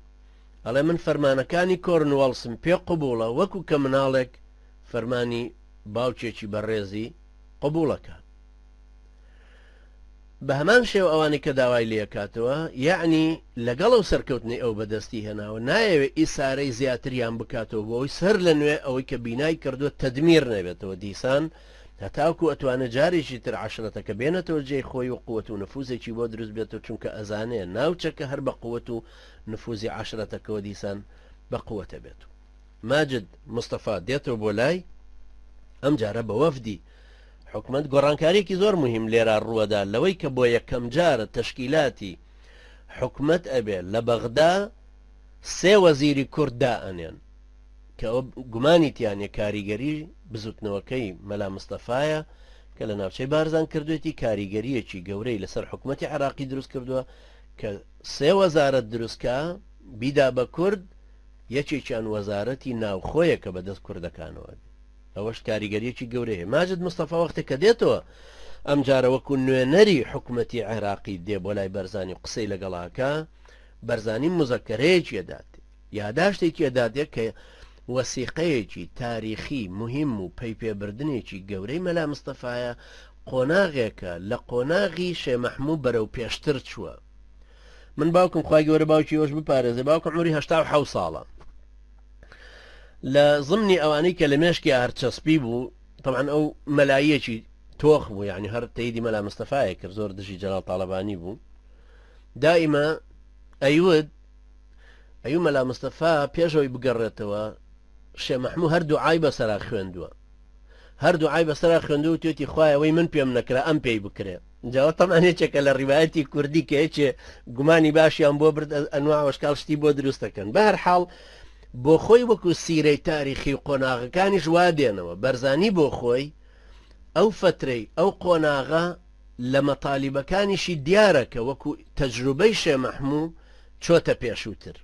ئەڵێ من فەرمانەکانی کۆرنواڵسم پێ قبوڵە وەکو کە مناڵێک فەرمانی باوکێکی بەڕێزی قبوڵەکە. بە هەمان شێوە ئەوانەی کە داوای لێکاتەوە یەعنی لەگەڵ ئەو سەرکەوتنەی ئەو بەدەستی هێناوە نایەوێ ئیسارەی زیاتریان بکاتەوە بۆ ئەوەی سەر لە نوێ ئەوەی کە بینای کردووە تەدمیر نەبێتەوە دیسان هەتاکو ئەتوانێ جارێکی تر عەشرەتەکە بێنێتەوە جێی خۆی و قوت و نفوزێکی بۆ دروست بێتەوە چونکە ئەزانێ ناوچەکە هەر بە قوت و نفوزی عەشرەتەکەوە دیسان بە قوتە بێت. ماجد مستەفا دێتەوە بۆ لای ئەم جارە بە وەفدی حکومەت گۆڕانکاریەکی زۆر مهم لێرا ڕووەدا لەوەی کە بۆ یەکەم جارە تەشکیلاتی حکومەت ئەبێ لە بەغدا سێ وەزیری کورد دائەنێن کە ئەو گومانی تیانە کاریگەری بزوتنەوەکەی مەلا مستەفایە کە لە ناوچەی بارزان کردوێتی کاریگەریەکی گەورەی لەسەر حکومەتی عراقی دروست کردووە کە سێ وەزارەت دروستکە بیدا بە کورد یەکێکیان وەزارەتی ناوخۆیە کە بەدەست کوردەکانەوە بێ ئەوەش کاریگەریەکی گەورەی هەیە ماجد مستەفا وەختێک کە دێتەوە ئەمجارە وەکو نوێنەری حکومەتی عێراقی دێ بۆ لای بەرزانی و قسەی لەگەڵاکە بەرزانی مزەکەرەیەکی ئەداتێ یاداشتێکی ئەداتێ کە وەسیقەیەکی تاریخی مهم و پەیپێبردنێکی گەورەی مەلا مستەفایە قۆناغێکە لە قۆناغی شێ مەحموو بەرەو پێشتر چووە من باوکم خوای گەورە باوکی ئێوەش بپارێزێ باوکم عمری 87 ساڵە لە زمنی ئەوانەی کە لە مێشکی هەر چەسپی بوو طبعا ئەو مەلاییەکی تۆخ بوو یعنی هەر تەیدی مەلا مستەفایە کرد زۆر دژی جەلال تاڵەبانی بوو دائیمە ئەیوت ئەیو مەلا مستەفا پێشەوەی بگەڕێتەوە شێ مەحموو هەر دوعای بەسەرا خوێندووە هەر دوعای بەسەرا خوێندووە وتوێتی خوایە ئەوەی من پێم نەکرا ئەم پێی بکرێ جا تەبعەن یەکێکە لە ڕیوایەتی کوردی کە یەکێ گومانی باشیان بۆ برد ئەنواع وەشکاڵ شتی بۆ دروست دەکەن بە هەر حاڵ بۆ خۆی وەکو سیرەی تاریخی و قۆناغەکانیش وا دێنەوە بەرزانی بۆ خۆی ئەو فترەی ئەو قۆناغە لە مەتالیبەکانیشی دیارە کە وەکو تەجروبەی شێ مەحموو چۆتە پێشووتر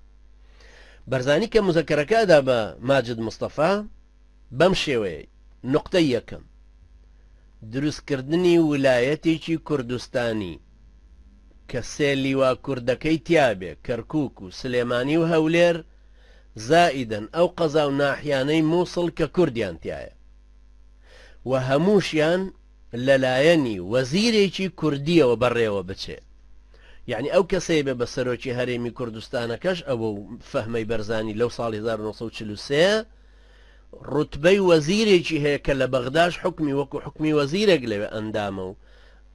بەرزانی کە مزەکەرەکە ئەدا بە ماجد مستەفا بەم شێوەیەی، نوقتەی یەکەم، دروستکردنی ولایەتێکی کوردستانی کە سێ لیوا کوردەکەی تیابێ، کەرکوک و سلێمانی و هەولێر، زائیدەن ئەو قەزا و ناحیانەی موسڵ کە کوردیان تیایە و هەمووشیان لەلایەنی وەزیرێکی کوردیەوە بەڕێوە بچێ. یەعنی ئەو کەسەی بێ بە سەرۆکی هەرێمی کوردستانەکەش ئەوە و فەهمەی بەرزانی لەو ساڵی 1943 ڕوتبەی وەزیرێکی هەیە کە لە بەغداش حوکمی وەکو حوکمی وەزیرێک لەوێ ئەندامە و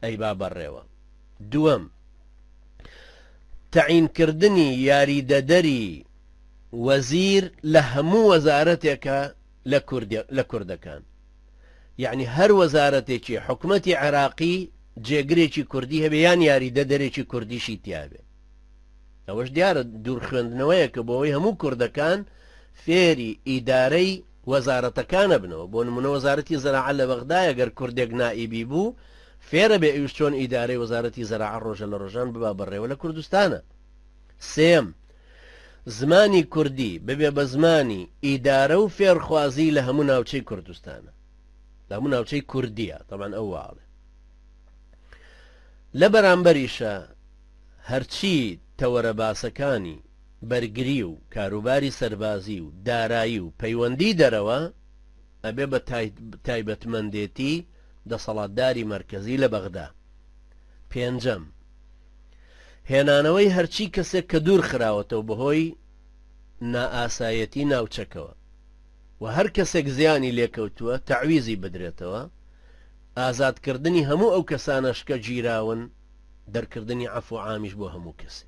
ئەیبا بەڕێوە. دووەم، تەعینکردنی یاریدەدەری وەزیر لە هەموو وەزارەتێکە لە کوردەکان. یەعنی هەر وەزارەتێکی حکومەتی عێراقی جێگرێکی کوردی هەبێ یان یاریدەدەرێکی کوردیشی تیابێ. ئەوەش دیارە دوور خوێندنەوەیەکە بۆ ئەوەی هەموو کوردەکان فێری ئیدارەی وەزارەتەکانە بنەوە بۆ نمونە وەزارەتی زەراعە لە بەغدایە گەر کوردێک نائیبی بوو فێرە بێ ئەویش چۆن ئیدارەی وەزارەتی زەراعە ڕۆژە لە ڕۆژان ببا بەڕێوە لە کوردستانە سێم زمانی کوردی ببێ بە زمانی ئیدارە و فێرخوازی لە هەموو ناوچەی کوردستانە لە هەموو ناوچەی کوردیە تەبعەن ئەو واڵێ لە بەرامبەریشا هەرچی تەوەرە باسەکانی بەرگری و کاروباری سەربازی و دارایی و پەیوەندی دەرەوە ئەبێ بە تایبەتمەندێتی دەسەڵاتداری مەرکەزی لە بەغدا. پێنجەم، هێنانەوەی هەرچی کەسێک کە دوور خراوەتەوە بەهۆی نائاسایەتی ناوچەکەوە و هەر کەسێک زیانی لێکەوتووە تەعویزی بدرێتەوە، ئازادکردنی هەموو ئەو کەسانەش کە گیراون، دەرکردنی عەفو عامیش بۆ هەموو کەسێ.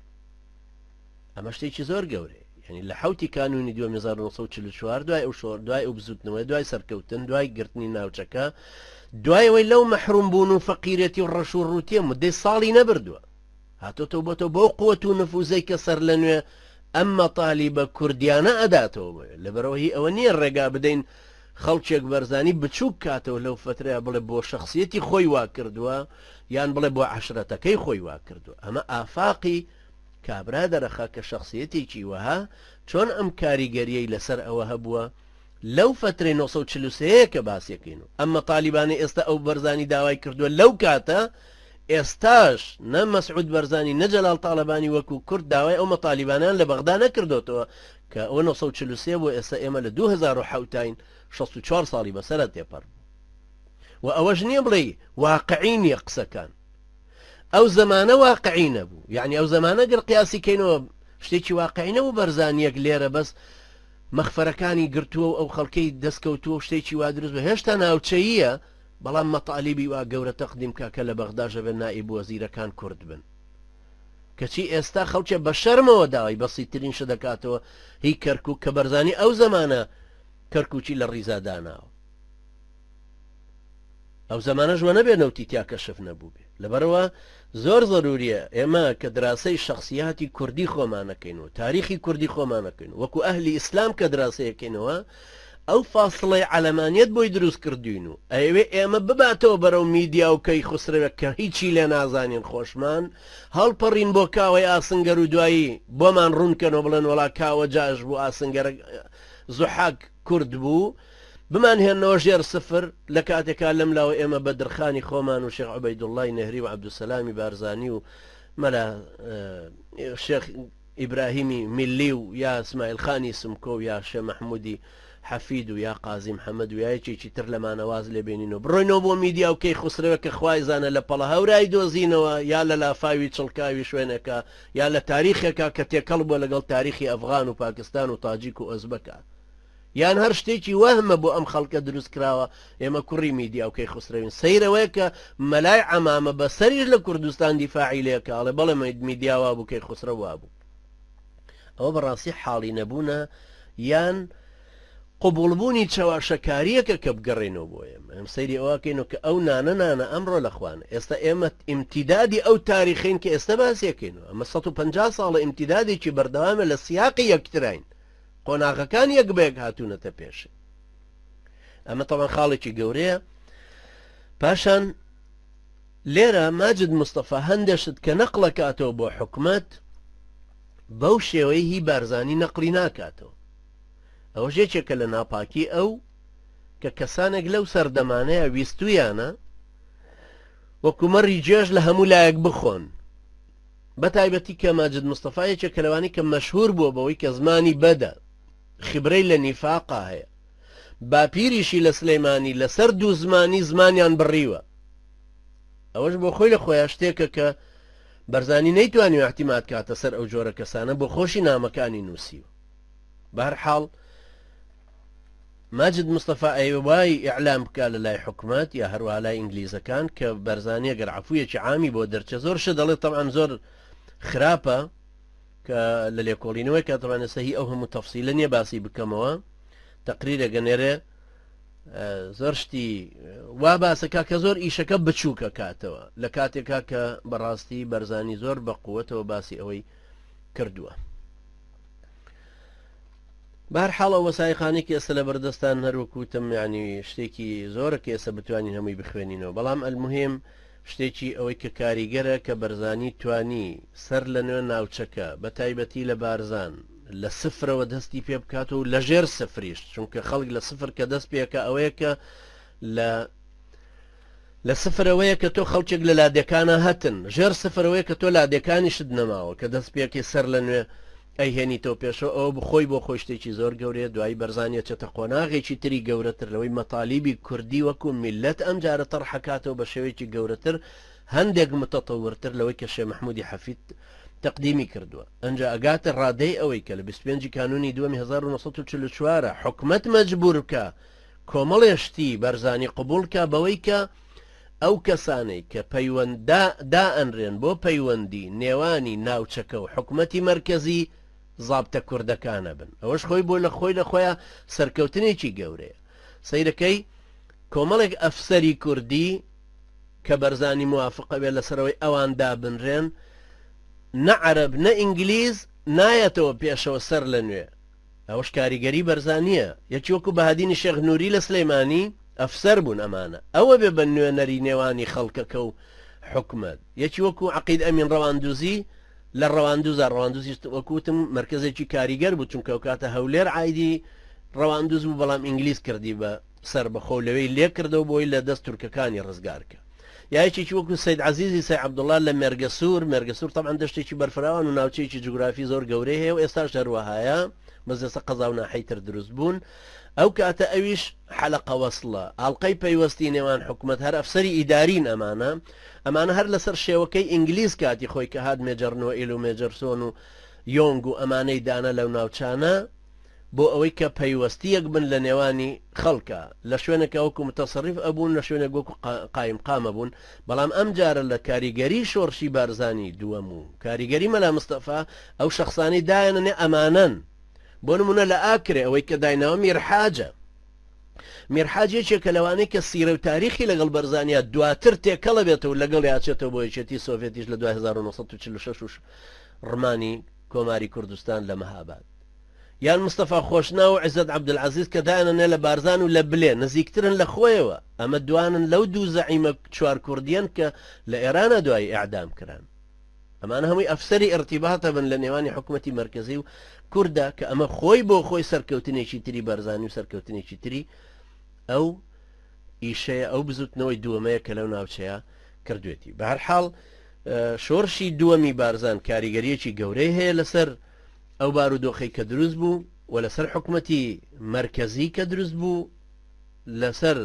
ئەمە شتێکی زۆر گەورەیە. یعنی لە حوتی کانوونی دووەم 1944 دوای ئەو شۆر دوای ئەو بزوتنەوەی دوای سەرکەوتن دوای گرتنی ناوچەکە دوای ئەوەی لەو مەحروم بوون و فەقیرەتی و ڕەش و ڕووتیە مدەی ساڵی نەبردووە هاتۆتەوە بۆتەوە بەو قوت و نفوزەی کە سەر لە نوێ ئەم مەتالیبە کوردیانە ئەداتەوە بۆیە لەبەرەوە هی ئەوە نییە ڕێگا بدەین. خەڵکێک بەرزانی بچووک کاتەوە لەو فەترەیە بڵێ بۆ شەخسیەتی خۆی وا کردووە یان بڵێ بۆ عەشرەتەکەی خۆی وا کردووە. ئەمە ئافاقی کابرا دەرەخا کە شەخسیەتێکی وەها چۆن ئەم کاریگەریەی لەسەر ئەوە هەبووە لەو فەترەی 943 یە کە باسیەکەین و ئەم مەتالیبانەی ئێستا ئەو بەرزانی داوای کردووە لەو کاتە ئێستاش نە مەسعود بەرزانی نە جەلال تاڵەبانی وەکو کورد داوای ئەو مەتالیبانەیان لە بەغدا نەکردۆتەوە کە ئەوە 943 بۆ ئێستا ئێمە لە 2007 ین 64 ساڵی بەسەرا تێپەڕ بوو و ئەوەش نییە بڵێی واقعی نییە قسەکان ئەو زەمانە واقعی نەبوو یعنی ئەو زەمانە گەر قیاسی کەینەوە شتێکی واقعی نەبوو بەرزانیەک لێرە بەس مەخفەرەکانی گرتووە و ئەو خەڵکەی دەستکەوتووە و شتێکی وا دروست بووە هێشتا ناوچەییە بەڵام مەتالیبی وا گەورە تەقدیم کا کە لە بەغداش ئەبێ نائیب وەزیرەکان کورد بن کەچی ئێستا خەڵکێ بە شەرمەوە داوای بەسیترین شت دەکاتەوە هی کەرکوک کە بەرزانی ئەو زەمانە کەرکوکی لە ڕیزا داناوە ئەو زەمانەش وە نەبێ نەوتی تیا کەشف نەبووبێ. لەبەرئەوە زۆر زەروریە ئێمە کە دراسەی شەخسیاتی کوردی خۆمانەکەین و تاریخی کوردی خۆمانەکەین وەکو ئەهلی ئیسلام کە دراسەیەکەینەوە ئەو فاسڵەی عەلەمانیەت بۆی دروست کردوین و ئەیەوێ ئێمە بباتەوە بەرەو میدیا و کەی خوسرەوێک کە هیچی لێ نازانین خۆشمان هەڵپەڕین بۆ کاوەی ئاسنگەر و دوایی بۆمان ڕوونکەنەوە بڵێن وەڵا کاوە جاش بوو ئاسنگەرە زوحاک کورد بوو بمانهێننەوە ژێر سفر، لە کاتێکا لەم لاوە ئێمە بەدرخانی خۆمان و شێخ عوبەیدوڵڵای نەهری و عەبدولسەلامی بارزانی و مەلا شێخ ئیبراهیمی میللی و یا سمایل خانی سمکۆ و یا شێ مەحموودی حەفید و یا قازی محەمەد و یا یەکێکی تر لەمانە واز لێ بێنین و بڕۆینەوە بۆ میدیا و کەی خوسرەوێک کە خوای زانە لە پەڵە هەورای دۆزینەوە یا لە لافاوی چڵکاوی شوێنێکا یا لە تاریخێکا کە تێکەڵ بووە لەگەڵ تاریخی ئەفغان و پاکستان و تاجیک و ئۆزبەکا. یان هەر شتێکی وەهمە بۆ ئەم خەڵکە دروست کراوە، ئێمە کوڕی میدیا و کەیخوسرەوین، سەیر ئەوەیە کە مەلای عەمامە بە سەریش لە کوردستان دیفاعی لێ کە ئەڵێ بەڵێ میدیا وابوو کەیخوسرەو وابوو. ئەوە بەڕاستی حاڵی نەبوونە یان قبوڵبوونی چەواشەکارییەکە کە بگەڕێینەوە بۆ ئێمە. ئێمە سەیری ئەوە کەینەوە کە ئەو نانە نانە ئەمڕۆ لە خوانە. ئێستا ئێمە ئیمتیدادی ئەو تاریخەین کە ئێستا باسی ئەکەینەوە. ئەمە 150 ساڵە ئیمتیدادێکی بەردەوامە لە سیاقی یەکتراین. قۆناغەکان یەک بە یەک هاتوونەتە پێشێ. ئەمە تەوان خاڵێکی گەورەیە. پاشان لێرە ماجد مستەفا هەندێشت کە نەقڵەکاتەوە بۆ حکومەت بەو شێوەی هی بارزانی نەقلی ناکاتەوە. ئەوەش یەکێکە لە ناپاکی ئەو کە کەسانێک لەو سەردەمانەیە ویستویانە وەکو مەڕی جێژ لە هەموو لایەک بخۆن. بە تایبەتی کە ماجد مستەفا یەکێکە لەوانەی کە مەشهور بووە بەوەی کە زمانی بەدە، خیبرەی لە نیفاقا هەیە. باپیریشی لە سلێمانی لەسەر دووزمانی زمانیان بڕیوە. ئەوەش بۆ خۆی لە خۆیا شتێکە کە بەرزانی نەیتوانیوە ئیعتیماد کاتە سەر ئەو جۆرە کەسانە بۆ خۆشی نامەکانی نووسیوە. بەهەرحاڵ ماجد مستەفا ئەیەوێ وای ئیعلام بکا لە لای حکومەت یا هەروەها لای ئینگلیزەکان کە بەرزانی ئەگەر عەفویەکی عامی بۆ دەرچێ زۆر شت دەڵێ تەبعەن زۆر خراپە کە لە لێکۆڵینەوەی کە تەبعەن ئێستا هی ئەو هەموو تەفسیلە نییە باسی بکەمەوە تەقریرێک ئەنێرێ زۆر شتی وا باسەکە کە زۆر ئیشەکە بچووکە کاتەوە لە کاتێکا کە بەڕاستی بەرزانی زۆر بە قووەتەوە باسی ئەوەی کردووە. بەهەرحاڵ ئەو وەسایقانەی کە ئێستا لەبەردەستان هەر وەک وتم یعنی شتێکی زۆرە کە ئێستا بتوانین هەمووی بخوێنینەوە بەڵام المهم شتێکی ئەوەی کە کاریگەرە کە بەرزانی توانی سەر لە نوێ ناوچەکە بە تایبەتی لە بارزان لە سفرەوە دەستی پێ بکات و لە ژێر سفریش چونکە خەڵک لە سفر کە دەست پێکە ئەوەیە کە لە لە سفرەوەیە کە تۆ خەڵکێک لە لادێکانە هەتن، ژێر سفرەوەیە کە تۆ لادێکانیشت نەماوە، کە دەست پێکەی سەر لە نوێ ئەیهێنیتەوە پێشەوە، ئەوە بخۆی بۆ خۆی شتێکی زۆر گەورەیە، دوایی بەرزانی ئەچێتە قۆناغێکی تری گەورەتر لەوەی مەتالیبی کوردی وەکو میللەت ئەمجارە تەڕحەکاتەوە بە شێوەیەکی گەورەتر هەندێک متەتەورتر لەوەی کە شێ مەحمودی حەفید تەقدیمی کردووە ئەنجا ئەگاتە ڕادەی ئەوەی کە لە 25 کانونی دووەمی 1944 حکومەت مەجبور بکا کۆمەڵێ شتی بەرزانی قبوڵ کا بەوەی کە ئەو کەسانەی کە پەیوەند دائەنرێن بۆ پەیوەندی نێوانی ناوچەکە و حکومەتی مەرکەزی زابتە کوردەکانە بن ئەوەش خۆی بۆ لە خۆی لە خۆیا سەرکەوتنێکی گەورەیە سەیرەکەی کۆمەڵێک ئەفسەری کوردی کە بەرزانی موافقە بێت لەسەرەوەی ئەوان دابنرێن نە عەرەب نە ئینگلیز نایەتەوە پێشەوە سەر لە نوێ. ئەوەش کاریگەری بەرزانییە. یەکی وەکو بەهادینی شێخ نوری لە سلێمانی ئەفسەر بوون ئەمانە. ئەوە بێ بە نوێنەری نێوانی خەڵکەکە و حکومەت. یەکی وەکو عەقید ئەمین ڕەواندوزی لە ڕەواندوزا، ڕەواندوزیش وەکو وتم مەرکەزێکی کاریگەر بوو چونکە ئەوکاتە هەولێر عایدی ڕەواندوز بوو بەڵام ئینگلیز کردی بە سەربەخۆ و لەوێی لێکردەوە بۆی لە دەست تورکەکانی ڕزگار کە. یا یەکێکی وەکو سەید عەزیزی سەی عەبدوڵڵا لە مێرگەسوور، مێرگەسوور تەبعەن دەشتێکی بەرفراوان و ناوچەیەکی جوگرافی زۆر گەورەی هەیە و ئێستاش هەروەهایە، بەس ئێستا قەزا و ناحیەی تر دروست بوون، ئەو کاتە ئەویش حەلەقە وەسڵە، ئاڵقەی پەیوەستی نێوان حکومەت، هەر ئەفسەری ئیدارین ئەمانە، ئەمانە هەر لەسەر شێوەکەی ئینگلیز کاتی خۆی کە هات مێجەر نۆئیل و مێجەرسۆن و یۆنگ و ئەمانەی دانا لەو ناوچانە، بۆ ئەوەی کە پەیوەستیەک بن لە نێوانی خەڵکا، لە شوێنێکا وەکو متەسەڕیف ئەبوون، لە شوێنێک وەکو قایمقام ئەبوون، بەڵام ئەم جارە لە کاریگەری شۆڕشی بارزانی دووەم و کاریگەری مەلا مستەفا ئەو شەخسانەی دایانەنێ ئەمانەن. بۆ نموونە لە ئاکرێ ئەوەی کە دایناوە میرحاجە. میرحاج یەکێکە لەوانەی کە سیرە و تاریخی لەگەڵ بەرزانیا دواتر تێکەڵە بێتەوە لەگەڵی ئاچێتەوە بۆ یەکێتی سۆڤێتیش لە دوای 1946 و ڕمانی کۆماری کوردستان لە مەهاباد. یان مستەفا خۆشناو و عیزەت عەبدولعەزیز کە دایانەنێ لە بارزان و لە بلێ نزیکترن لە خۆیەوە، ئەمە دوانن لەو دوو زەعیمە چوار کوردیەن کە لە ئێرانا دوایی ئیعدام کران. ئەمانە هەمووی ئەفسەری ئیرتیباتە بن لە نێوانی حکومەتی مەرکەزی و کوردا کە ئەمە خۆی بۆ خۆی سەرکەوتنێکی تری بارزانی و سەرکەوتنێکی تری ئەو ئیشەیە ئەو بزوتنەوەی دووەمەیە کە لەو ناوچەیە کردوێتی. بەهەرحاڵ شۆرشی دووەمی بارزان کاریگەریەکی گەورەی هەیە لەسەر ئەو بارودۆخەی کە دروست بوو و لەسەر حکومەتی مەرکەزی کە دروست بوو، لەسەر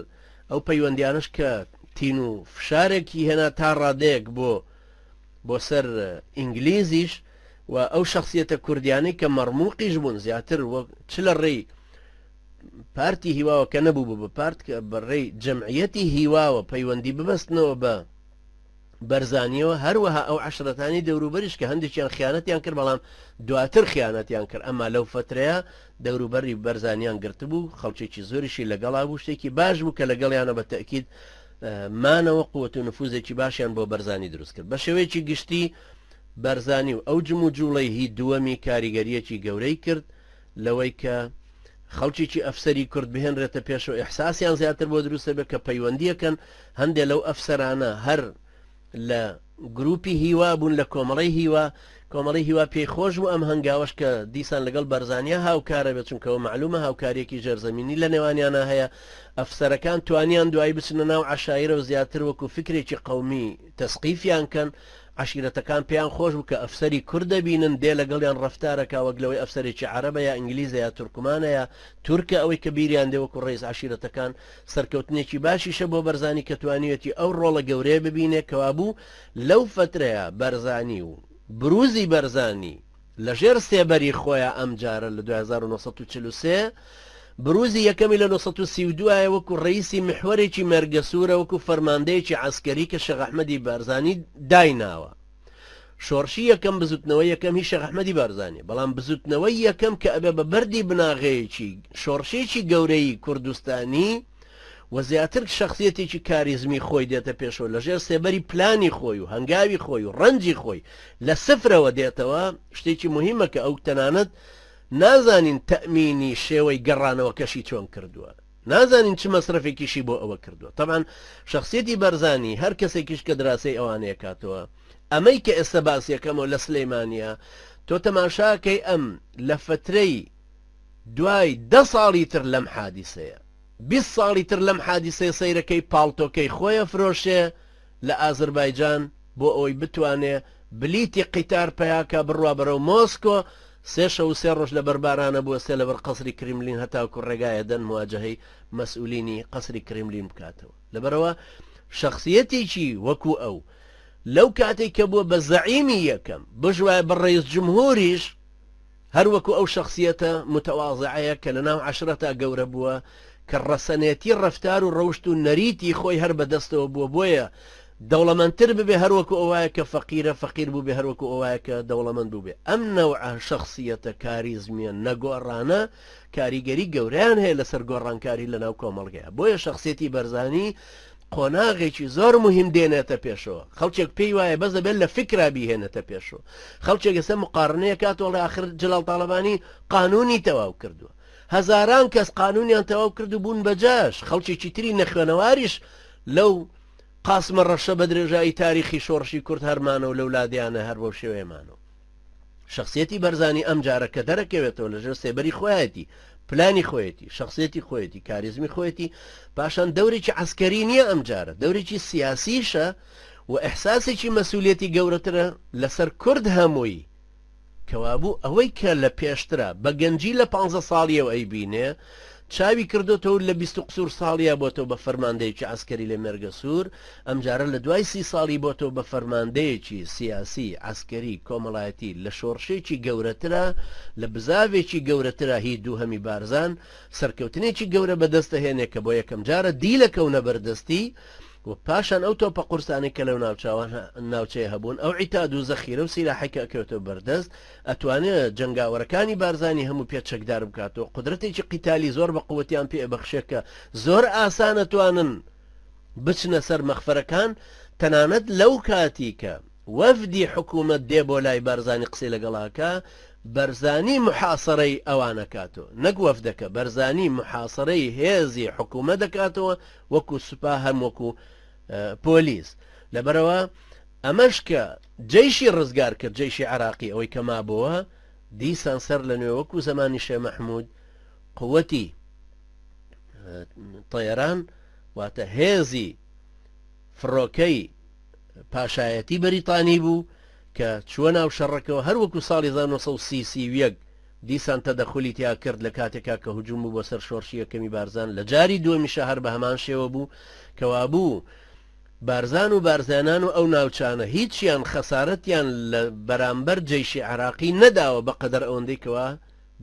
ئەو پەیوەندیانەش کە تین و فشارێکی هێنا تا ڕادەیەک بۆ بۆ سەر ئینگلیزیش و ئەو شخصیەتە کوردیانەی کە مەڕموقیش بوون زیاتر وەک چ لە ڕێی پارتی هیواوە کە نەبوو بوو بە پارت کە بە ڕێی جەمعیەتی هیواوە پەیوەندی ببەستنەوە بە بەرزانیەوە، هەروەها ئەو عەشرەتانەی دەوروبەریش کە هەندێکیان خیانەتیان کرد بەڵام دواتر خیانەتیان کرد ئەما لەو فەترەیە دەوروبەری بەرزانیان گرتبوو خەڵکێکی زۆریشی لەگەڵا بوو شتێکی باش بوو کە لەگەڵیانە بە تەئکید مانەوە قوت و نفوزێکی باشیان بۆ بەرزانی دروست کرد بە شێوەیەکی گشتی بەرزانی و ئەو جموجوڵەی هی دووەمی کاریگەریەکی گەورەی کرد لەوەی کە خەڵکێکی ئەفسەری کورد بهێنرێتە پێشەوە ئیحساسیان زیاتر بۆ دروست دەبێت کە پەیوەندیەکەن هەندێ لەو ئەفسەرانە هەر لە گروپی هیوا بوون لە کۆمەڵەی هیوا کۆمەڵی هیوا پێی خۆش بوو ئەم هەنگاوەش کە دیسان لەگەڵ بەرزانیا هاوکارە بێت چونکەوە معلومە هاوکاریەکی ژێرزەمینی لە نێوانیانە هەیە ئەفسەرەکان توانیان دوایی بچنە ناو عەشایرە و زیاتر وەکو فکرێکی قەومی تەسقیفیان کەن عەشیرەتەکان پێیان خۆش بوو کە ئەفسەری کورد دەبینن دێ لەگەڵیان ڕەفتارەکا وەک لەوەی ئەفسەرێکی عەرەبە یا ئینگلیزە یا تورکمانە یا تورکە ئەوەی کە بیریان دێ وەکو ڕەیس عەشیرەتەکان سەرکەوتنێکی باشیشە بۆ بەرزانی کە توانیوێتی ئەو ڕۆڵە گەورەیە ببینێ کەوابوو لەو فەترەیە بەرزانی و بروزی بەرزانی لە ژێر سێبەری خۆیا ئەم جارە لە دوای 1943 بروزی یەکەمی لە 932 ە وەکو ڕەیسی میحوەرێکی مێرگەسوورە وەکو فەرماندەیەکی عەسکەری کە شێخ ئەحمەدی بارزانی دایناوە. شۆڕشی یەکەم بزوتنەوەی یەکەم هی شێخ ئەحمەدی بارزانیە بەڵام بزوتنەوەی یەکەم کە ئەبێ بە بەردی بناغەیەکی شۆڕشێکی گەورەی کوردستانی و زیاتر شەخسیەتێکی کاریزمی خۆی دێتە پێشەوە لە ژێر سێبەری پلانی خۆی و هەنگاوی خۆی و ڕەنجی خۆی لە سفرەوە دێتەوە شتێکی مهمە کە ئەو تەنانەت نازانین تەئمینی شێوەی گەڕانەوەکەشی چۆن کردووە نازانین چ مەسرەفێکیشی بۆ ئەوە کردووە تەبعەن شەخسیەتی بەرزانی هەر کەسێکیش کە دراسەی ئەوانەیە کاتەوە ئەمەی کە ئێستا باسیەکەمەوە لە سلەیمانە تۆ تەماشاکەی ئەم لە فترەی دوای دە ساڵی تر لەم حادیسەیە 20 ساڵی تر لەم حادیسەیە سەیرەکەی پاڵتۆکەی خۆیە فرۆشێ لە ئازربایجان بۆ ئەوەی بتوانێ بلیتی قیتار پەیاکا بڕوا بەرەو مۆسکۆ، سێ شەو و سێ ڕۆژ لەبەر بارانە بوەستێ لەبەر قەسری کریملین هەتاکو ڕێگا ئەدەن مواجەهەی مەسئولینی قەسری کریملین بکاتەوە. لەبەرئەوە شەخسیەتێکی وەکو ئەو لەو کاتەی کە بووە بە زەعیمی یەکەم، بشوایە بە ڕەیس جمهوریش، هەر وەکو ئەو شەخسیەتە متەوازعەیە کە لەناو عەشرەتا گەورە بووە کە ڕەسەنێتی ڕەفتار و ڕەوشت و نەریتی خۆی هەر بەدەستەوە بووە بۆیە دەوڵەمەندتر ببێ هەر وەکو ئەوایە کە فەقیرە فەقیر بووبێ هەر وەکو ئەوایە کە دەوڵەمەند بووبێ ئەم نەوعە شەخسیەتە کاریزمیە نەگۆڕانە کاریگەری گەورەیان هەیە لەسەر گۆڕانکاری لەناو کۆمەڵگەیا بۆیە شەخسیەتی بەرزانی. قۆناغێکی زۆر موهیم دێنێتە پێشەوە، خەڵکێک پێی وایە بەس دەبێت لە فیکرا بیهێنێتە پێشەوە، خەڵکێک ئێستا مقارنەیە کات وەڵێ ئاخر جەلال تاڵەبانی قانونی تەواو کردووە، هەزاران کەس قانونیان تەواو کرد و بوون بە جاش، خەڵکێکی تری نەخوێنەواریش لەو قاسمە ڕەشە بە درێژایی تاریخی شۆڕشی کورد هەر مانەوە لەو لادێیانە هەر بەو شێوەیە مانەوە. شەخسیەتی بەرزانی ئەم جارە کە دەرەکەوێتەوە لەژێر سێبەری خۆیەتی، پلانی خۆیەتی، شەخسیەتی خۆیەتی، کاریزمی خۆیەتی، پاشان دەورێکی عەسکەری نییە ئەم جارە، دەورێکی سیاسیشە و ئیحساسێکی مەسولیەتی گەورەترە لەسەر کورد هەمووی. کەوابوو ئەوەی کە لە پێشترا بە گەنجی لە پانزە ساڵیەوە ئەیبینێ، چاوی کردۆتەوە و لە بیست و قسوور ساڵیا بۆتەوە بە فەرماندەیەکی عەسکەری لە مێرگەسوور، ئەمجارە لە دوای سی ساڵی بۆتەوە بە فەرماندەیەکی سیاسی، عەسکەری، کۆمەڵایەتی لە شۆڕشێکی گەورەترا، لە بزاڤێکی گەورەترا هی دووهەمی بارزان، سەرکەوتنێکی گەورە بەدەست دەهێنێ کە بۆ یەکەمجارە دیلەکەونە بەردەستی، و پاشان ئەو تۆپە قورسانەی کە لەو ناوچەیە هەبوون، ئەو عیتاد و زەخیرە و سیلاحەی کە ئەکەوێتەوە بەردەست، ئەتوانێ جەنگاوەرەکانی بارزانی هەموو پێ چەکدار بکاتەوە، قودرەتێکی قیتالی زۆر بە قوەتیان پێ ئەبەخشێ کە زۆر ئاسان ئەتوانن بچنە سەر مەخفەرەکان، تەنانەت لەو کاتی کە وەفدی حکوومەت دێ بۆ لای بارزانی قسەی لەگەڵ ئەکا، بەرزانی موحاسەرەی ئەوان ئەکاتەوە، نەک وەفدەکە، بەرزانی موحاسەرەی هێزی حکوومەت ئەکاتەوە وەکو سوپا هەم وەکو پۆلیس لەبەرئەوە ئەمەش کە جەیشی ڕزگار کرد جەیشی عراقی ئەوەی کە مابۆوە دیسان سەر لە نوێ وەکو زەمانی شێ مەحمود قوتی طیران واتە هێزی فڕۆکەی پاشایەتی بەریتانی بوو کە چووە ناو شەڕەکەوە هەر وەکو ساڵی 1931 دیسان تەدەخولی تیا کرد لە کاتێکا کە هجوم بوو بۆ سەر شۆرشی یەکەمی بارزان لە جاری دووەمیشا هەر بە هەمان شێوە بوو کەوابوو بارزان و بارزانان و ئەو ناوچانە هیچیان خەسارەتیان لە بەرامبەر جەیشی عێراقی نەداوە بە قەدەر ئەوەندەی کەوا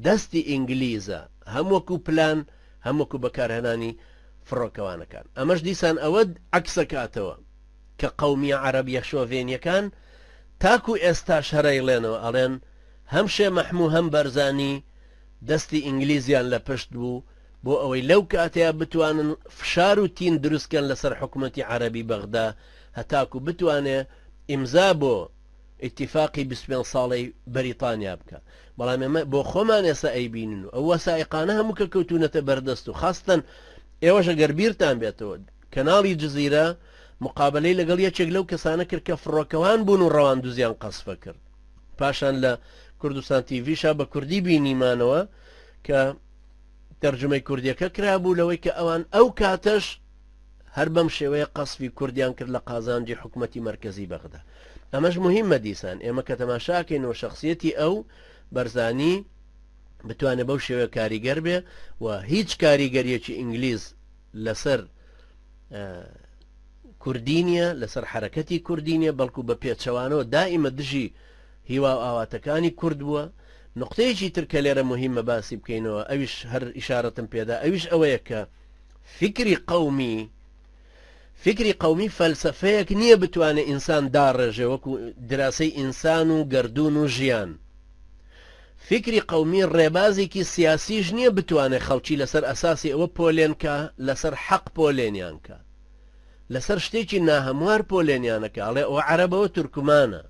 دەستی ئینگلیزە هەم وەکو پلان هەم وەکو بەکارهێنانی فڕۆکەوانەکان ئەمەش دیسان ئەوە عەکسەکاتەوە کە قەومیە عەرەبیە شۆڤێنیەکان تاکو ئێستاش هەرەیڵێنەوە ئەڵێن هەم شێ مەحموو هەم بەرزانی دەستی ئینگلیزیان لە پشت بوو بۆ ئەوەی لەو کاتەیا بتوانن فشار و تین دروست کەن لەسەر حکومەتی عەرەبی بەغدا هەتاکو بتوانێ ئیمزا بۆ ئیتیفاقی 25 ساڵەی بەریتانیا بکا بەڵام ئێمە بۆ خۆمان ئێستا ئەیبینن و ئەو وەسائیقانە هەموو کە کەوتوونەتە بەردەست و خاستەن ئێوەش ئەگەر بیرتان بێتەوە کەناڵی جزیرە مقابەلەی لەگەڵ یەکێک لەو کەسانە کرد کە فڕۆکەوان بوون و ڕەواندوزیان قەسفە کرد پاشان لە کوردستان تیڤیشا بە کوردی بینیمانەوە کە تەرجمەی کوردیەکە کرابوو لەوەی کە ئەوان ئەو کاتەش هەر بەم شێوەیە قەسفی کوردیان کرد لە قازانجی حکوومەتی مرکزی بەغدا ئەمەش مهمە دیسان ئێمە کە تەماشاکەین و شخصیەتی ئەو بەرزانی بتوانێت بەو شێوە کاریگەر بێ و هیچ کاریگەریەکی ئینگلیز لەسەر کوردی نیە، لەسەر حەرەکەتی کوردی نیە، بەڵکو بە پێچەوانەوە دائیمە دژی هیوا و ئاواتەکانی کورد بووە. نوقتەیەکی تر کە لێرە موهیمە باسی بکەینەوە، ئەویش هەر ئیشارەتم پێدا، ئەویش ئەوەیە کە فیکری قەومی، فیکری قەومی فەلسەفەیەک نیە بتوانێ ئینسان داڕێژێ وەکو دراسەی ئینسان و گەردوون و ژیان. فیکری قەومی ڕێبازێکی سیاسیش نیە بتوانێ خەڵکی لەسەر ئەساسی ئەوە پۆلێن کا، لەسەر حەق پۆلێنیان کا. لەسەر شتێکی ناهەموار پۆلێنیانە کە ئەڵێ ئەوە عەرەبە ئەوە تورکمانە.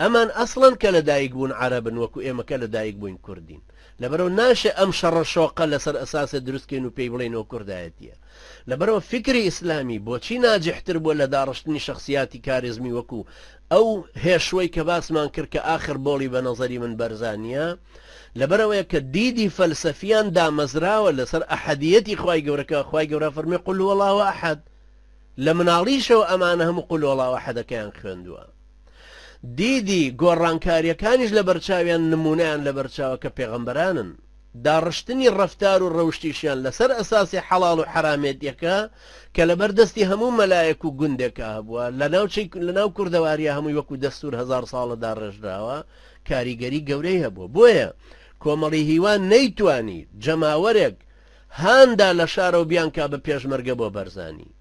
ئەمان ئەسڵەن کە لەدایک بوون عەرەبن وەکو ئێمە کە لەدایک بووین کوردین. لەبەرئەوە ناشێ ئەم شەڕە شۆقە لەسەر ئەساسێ دروست کەین و پێی بڵێین ئەوە کوردایەتیە. لەبەرئەوە فیکری ئیسلامی بۆچی ناجحتر بووە لە داڕشتنی شەخسیاتی کاریزمی وەکو ئەو هێشوەی کە باسمان کرد کە ئاخر بۆڵی بە نەزەری من بەرزانیە، لەبەرئەوەیە کە دیدی فەلسەفیان دامەزراوە لەسەر ئەحەدیەتی خوای گەورە کە خوای گەورە فەرمی قل هو اللە احد لە مناڵیشەوە ئەمانە هەموو قل هو اللە احدەکەیان خوێندووە دیدی گۆڕانکاریەکانیش لەبەرچاویان نمونەیان لەبەرچاوە کە پێغەمبەرانن داڕشتنی ڕەفتار و ڕەوشتیشیان لەسەر ئەساسی حەڵاڵ و حەرامێتیەکە کە لەبەر دەستی هەموو مەلایەک و گوندێکا هەبووە لە ناوچەی لە ناو کوردەواریا هەمووی وەکو دەستور هەزار ساڵە داڕێژراوە کاریگەری گەورەی هەبووە بۆیە کۆمەڵی هیوا نەیتوانی جەماوەرێک هاندا لە شارەوە بیانکا بە پێشمەرگە بۆ بەرزانی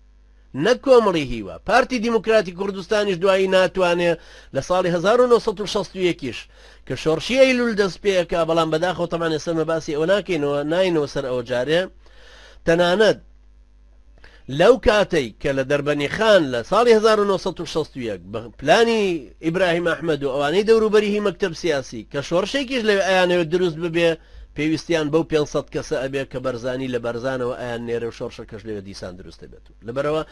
نەک کۆمەڵی هیوا، پارتی دیموکراتی کوردستانیش دوایی ناتوانێ لە ساڵی 1961 یش کە شۆڕشی ئەیلول دەست پێ ئەکا بەڵام بەداخەوە تەبعەن ئێستا ئێمە باسی ئەوە ناکەینەوە ناینەوە سەر ئەوە جارێ تەنانەت. لەو کاتەی کە لە دەربەنیخان لە ساڵی 1961 بە پلانی ئیبراهیم ئەحمەد و ئەوانەی دەوروبەری هی مەکتەب سیاسی کە شۆڕشێکیش لەوێ ئەیانەوێت دروست ببێ پێویستیان بەو 500 کەسە ئەبێ کە بەرزانی لە بەرزانەوە ئەیان نێرێ و شۆڕشەکەش لەوێ دیسان دروست دەبێت و لەبەرەوە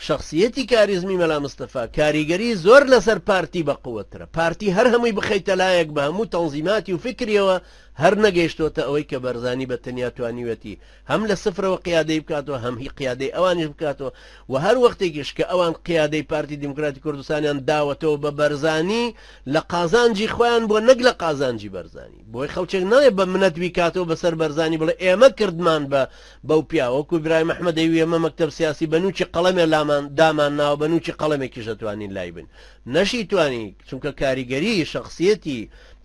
شەخسیەتی کاریزمی مەلا مستەفا کاریگەری زۆر لەسەر پارتی بە قوتترە. پارتی هەر هەمووی بخەیتە لایەک بە هەموو تەنزیماتی و فکریەوە هەر نەگەیشتۆتە ئەوەی کە بەرزانی بە تەنیا توانیوێتی هەم لە سفرەوە قیادەی بکاتەوە هەم هی قیادەی ئەوانیش بکاتەوە و هەر وەختێکیش کە ئەوان قیادەی پارتی دیموکراتی کوردستانیان داوەتەوە بە بەرزانی لە قازانجی خۆیان بووە نەک لە قازانجی بەرزانی. بۆی خەڵکێک نەڵێ بە منەت بیکاتەوە بەسەر بەرزانی بڵێ ئێمە کردمان بە بەو پیاوە وەکو ئیبراهیم ئەحمەد ئەیوو ئێمە مەکتەب سیاسی بە نوکی قەڵەمێ لامان دامان ناوە بە نوکی قەڵەمێکیش ئەتوانین لای بن نەشی توانی چونکە کاریگەری شەخسیەتی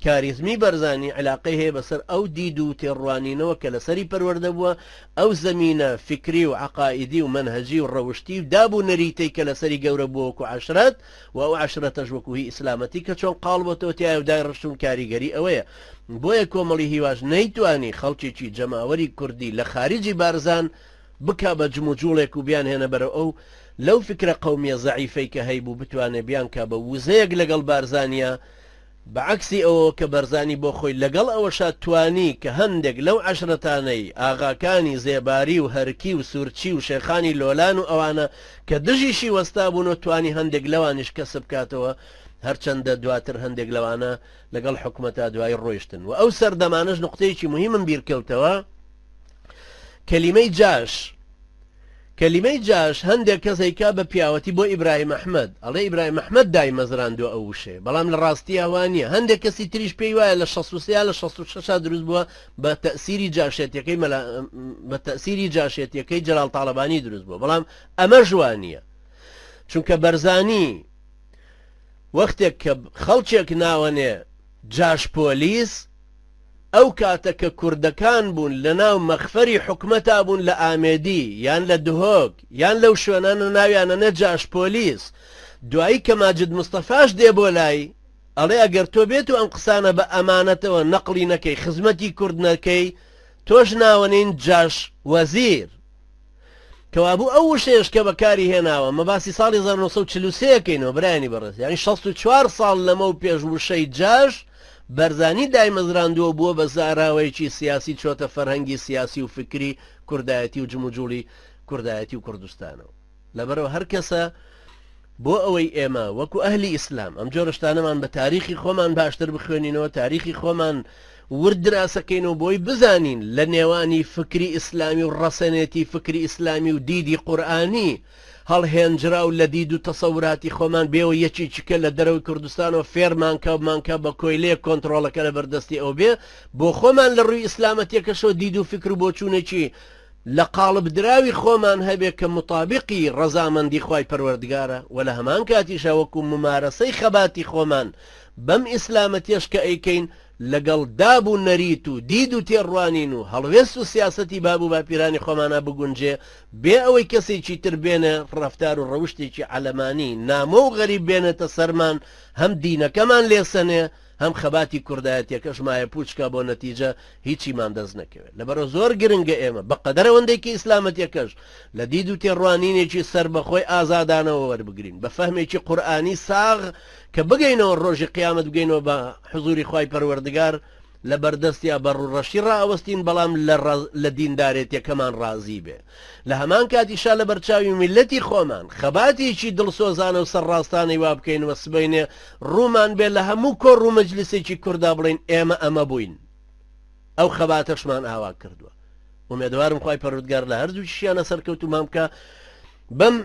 کاریزمی بەرزانی علاقەی هەیە بەسەر ئەو دید و تێڕوانینەوە کە لەسەری پەروەردە بووە ئەو زەمینە فیکری و عەقائیدی و مەنهەجی و ڕەوشتی و داب و نەریتەی کە لەسەری گەورە بووە وەکو عەشرەت و ئەو عەشرەتەش وەکو هی ئیسلامەتی کە چۆن قاڵ بۆتەوە تیایا و دایڕشتوون کاریگەری ئەوەیە بۆیە کۆمەڵی هیواش نەیتوانی خەڵکێکی جەماوەری کوردی لە خاریجی بارزان بکا بە جموجوڵێک و بیانهێنە بەرەو ئەو لەو فکرە قەومیە زەعیفەی کە هەیبوو بتوانێ بیانکا بە وزەیەک لەگەڵ بارزانیا بە عەکسی ئەوەوە کە بەرزانی بۆ خۆی لەگەڵ ئەوەشا توانی کە هەندێک لەو عەشرەتانەی ئاغاکانی زێباری و هەرکی و سورچی و شێخانی لۆلان و ئەوانە کە دژیشی وەستابوون و توانی هەندێک لەوانیش کەسب بکاتەوە هەرچەندە دواتر هەندێک لەوانە لەگەڵ حکومەتا دوایی ڕۆیشتن و ئەو سەردەمانەش نوقتەیەکی موهیمم بیرکەوتەوە کەلیمەی جاش کەلیمەی جاش هەندێک کەس ئەیکا بە پیاوەتی بۆ ئیبراهیم ئەحمەد، ئەڵێ ئیبراهیم ئەحمەد دایمەزراندووە ئەو وشەیە، بەڵام لە ڕاستیا وا نییە، هەندێک کەسی تریش پێی وایە لە 63 یا لە 66 دا دروست بووە بە تەئسیری جاشێتیەکەی مەلا بە تەئسیری جاشێتیەکەی جەلال تاڵەبانی دروست بووە، بەڵام ئەمەش وا نییە چونکە بەرزانی وەختێک کە خەڵکێک ناوەنێ جاش پۆلیس ئەو کاتە کە کوردەکان بوون لە ناو مەخفەری حکومەتا بوون لە ئامێدی یان لە دهۆک یان لەو شوێنانە ناویانە نە جاش پۆلیس دوایی کە ماجد مستەفاش دێ بۆ لای ئەڵێ ئەگەر تۆ بێت و ئەم قسانە بە ئەمانەتەوە نەقڵی نەکەی خزمەتی کورد نەکەی تۆش ناوەنین جاش وەزیر. کەوابوو ئەو وشەیەش کە بەکاری هێناوە، مە باسی ساڵی 1943 ئەکەینەوە برایانی بەڕێز، یانی 64 ساڵ لەمەو پێش وشەی جاش بەرزانی دایمەزراندووە و بووە بە زاراوەیەکی سیاسی چۆتە فەرهەنگی سیاسی و فکری کوردایەتی و جموجوڵی کوردایەتی و کوردستانەوە. لەبەرئەوە هەر کەسە بۆ ئەوەی ئێمە وەکو ئەهلی ئیسلام ئەم جۆرە شتانەمان بە تاریخی خۆمان باشتر بخوێنینەوە تاریخی خۆمان ورد دراسەکەینەوە بۆی بزانین لە نێوانی فکری ئیسلامی و ڕەسەنێتی فکری ئیسلامی و دیدی قورئانی هەڵهێنجراو لە دید و تەسەوراتی خۆمان بێەوە یەکێکی کە لە دەرەوەی کوردستانەوە فێرمان کە بمانکا بە کۆیلەیەک کۆنتڕۆڵەکە لە بەردەستی ئەو بێ بۆ خۆمان لە ڕووی ئیسلامەتیەکەشەوە دید و فکر و بۆچوونێکی لە قاڵبدراوی خۆمان هەبێ کە موتابیقی ڕەزامەندی خوای پەروەردگارە وە لە هەمان کاتیشا وەکو مومارەسەی خەباتی خۆمان بەم ئیسلامەتیەش کە ئەیکەین لەگەڵ داب و نەریت و دید و تێڕوانین و هەڵوێست و سیاسەتی باب و باپیرانی خۆمانا بگونجێ بێ ئەوەی کەسێکی تر بێنێ ڕەفتار و ڕەوشتێکی عەلەمانی نامۆ و غەریب بێنێتە سەرمان هەم دینەکەمان لێ سەنێ هەم خەباتی کوردایەتیەکەش مایەپوچ کا بۆ نەتیجە هیچیمان دەست نەکەوێت لەبەرئەوە زۆر گرنگە ئێمە بەقەدەر ئەوەندەی کە ئیسلامەتیەکەش لە دید و تێڕوانینێکی سەربەخۆی ئازادانەوە وەربگرین بە فەهمێکی قورئانی ساغ کە بگەینەوە ڕۆژی قیامەت بگەینەوە بە حزوری خوای پەروەردگار لە بەردەستیا بە ڕووڕەشی ڕائەوەستین بەڵام لە لە دیندارێتیەکەمان ڕازی بێ لە هەمان کاتیشا لە بەرچاوی میللەتی خۆمان خەباتێکی دڵسۆزانە و سەرڕاستانەی وا بکەین و سبەینێ ڕوومان بێ لە هەموو کۆڕ و مەجلیسێکی کوردا بڵێین ئێمە ئەمە بووین ئەو خەباتەشمان ئاوا کردووە ئومێدەوارم خوای پەروەردگار لە هەردووکیشیانە سەرکەوتوومان بکا بەم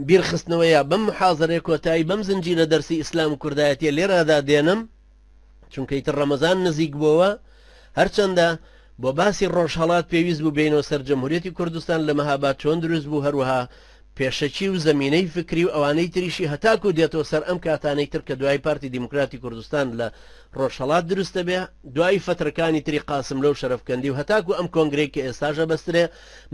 بیرخستنەوەیە بەم محازەرەیە کۆتایی بەم زنجیرە دەرسی ئیسلام و کوردایەتیە لێرەدا دێنم چونکە ئیتر ڕەمەزان نزیک بۆوە هەرچەندە بۆ باسی ڕۆژهەڵات پێویست بوو بێینەوە سەر جەمهوریەتی کوردستان لە مەهاباد چۆن دروست بوو هەروەها پێشەکی و زەمینەی فکری و ئەوانەی تریشی هەتاکو دێتەوە سەر ئەم کاتانەی تر کە دوای پارتی دیموکراتی کوردستان لە ڕۆژهەڵات دروست دەبێ، دوای فەترەکانی تری قاسملۆ و شەرەفکەندی و هەتاکو ئەم کۆنگرەی کە ئێستاش ئەبەسترێ،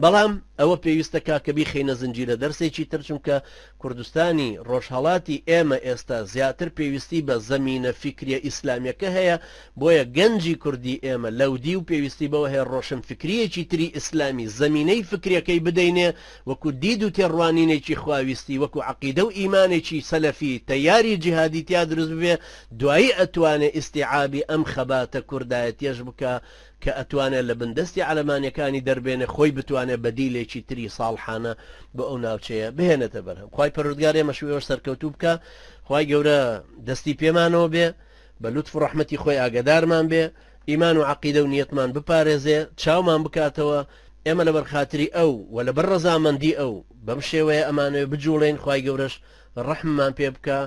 بەڵام ئەوە پێویستە کاکە بیخەینە زنجیرە دەرسێکی تر چونکە کوردستانی ڕۆژهەڵاتی ئێمە ئێستا زیاتر پێویستی بە زەمینە فیکریە ئیسلامیەکە هەیە بۆیە گەنجی کوردی ئێمە لەودیو پێویستی بەوە هەیە ڕۆشنفکریەکی تری ئیسلامی زەمینەی فکریەکەی بدەینێ وەکو دید و تێڕوانینێکی خواویستی وەکو عەقیدە و ئیمانێکی سەلەفی تەیاری جیهادی تیا دروست ببێ دوایی ئەتوانێ ئیستیعابی ئەم خەباتە کوردایەتیەش بکا کە ئەتوانێ لە بن دەستی عەلەمانیەکانی دەربێنێ خۆی بتوانێ بەدیلێکی تری ساڵحانە بۆ ئەو ناوچەیە بهێنێتە بەرهەم خوای پەروەردگار ئێمەش و ئێوەش سەرکەوتوو بکا خوای گەورە دەستی پێمانەوە بێ بە لوتف و ڕەحمەتی خۆی ئاگەدارمان بێ ئیمان و عەقیدە و نیەتمان بپارێزێ چاومان بکاتەوە ئێمە لەبەر خاتری ئەو و لەبەر ڕەزامەندی ئەو بەم شێوەیە ئەمانەوێ بجوڵێین خوای گەورەش ڕەحممان پێ بکا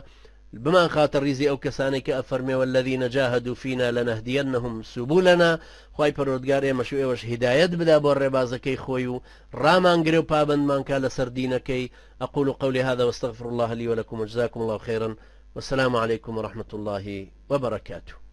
بمانخاتە ڕیزی ئەو کەسانەی کە ئەفەرمێ والذین جاهدوا فینا لنهدینهم سبلنا خوای پەروەردگار ئێمەش و ئێوەش هیدایەت بدا بۆ ڕێبازەکەی خۆی و ڕامانگرێ و پابەندمان کا لەسەر دینەکەی اقول قولی هذا واستغفر الله لي ولكم وجزاكم الله خيرا والسلام عليكم ورحمة الله وبركاته.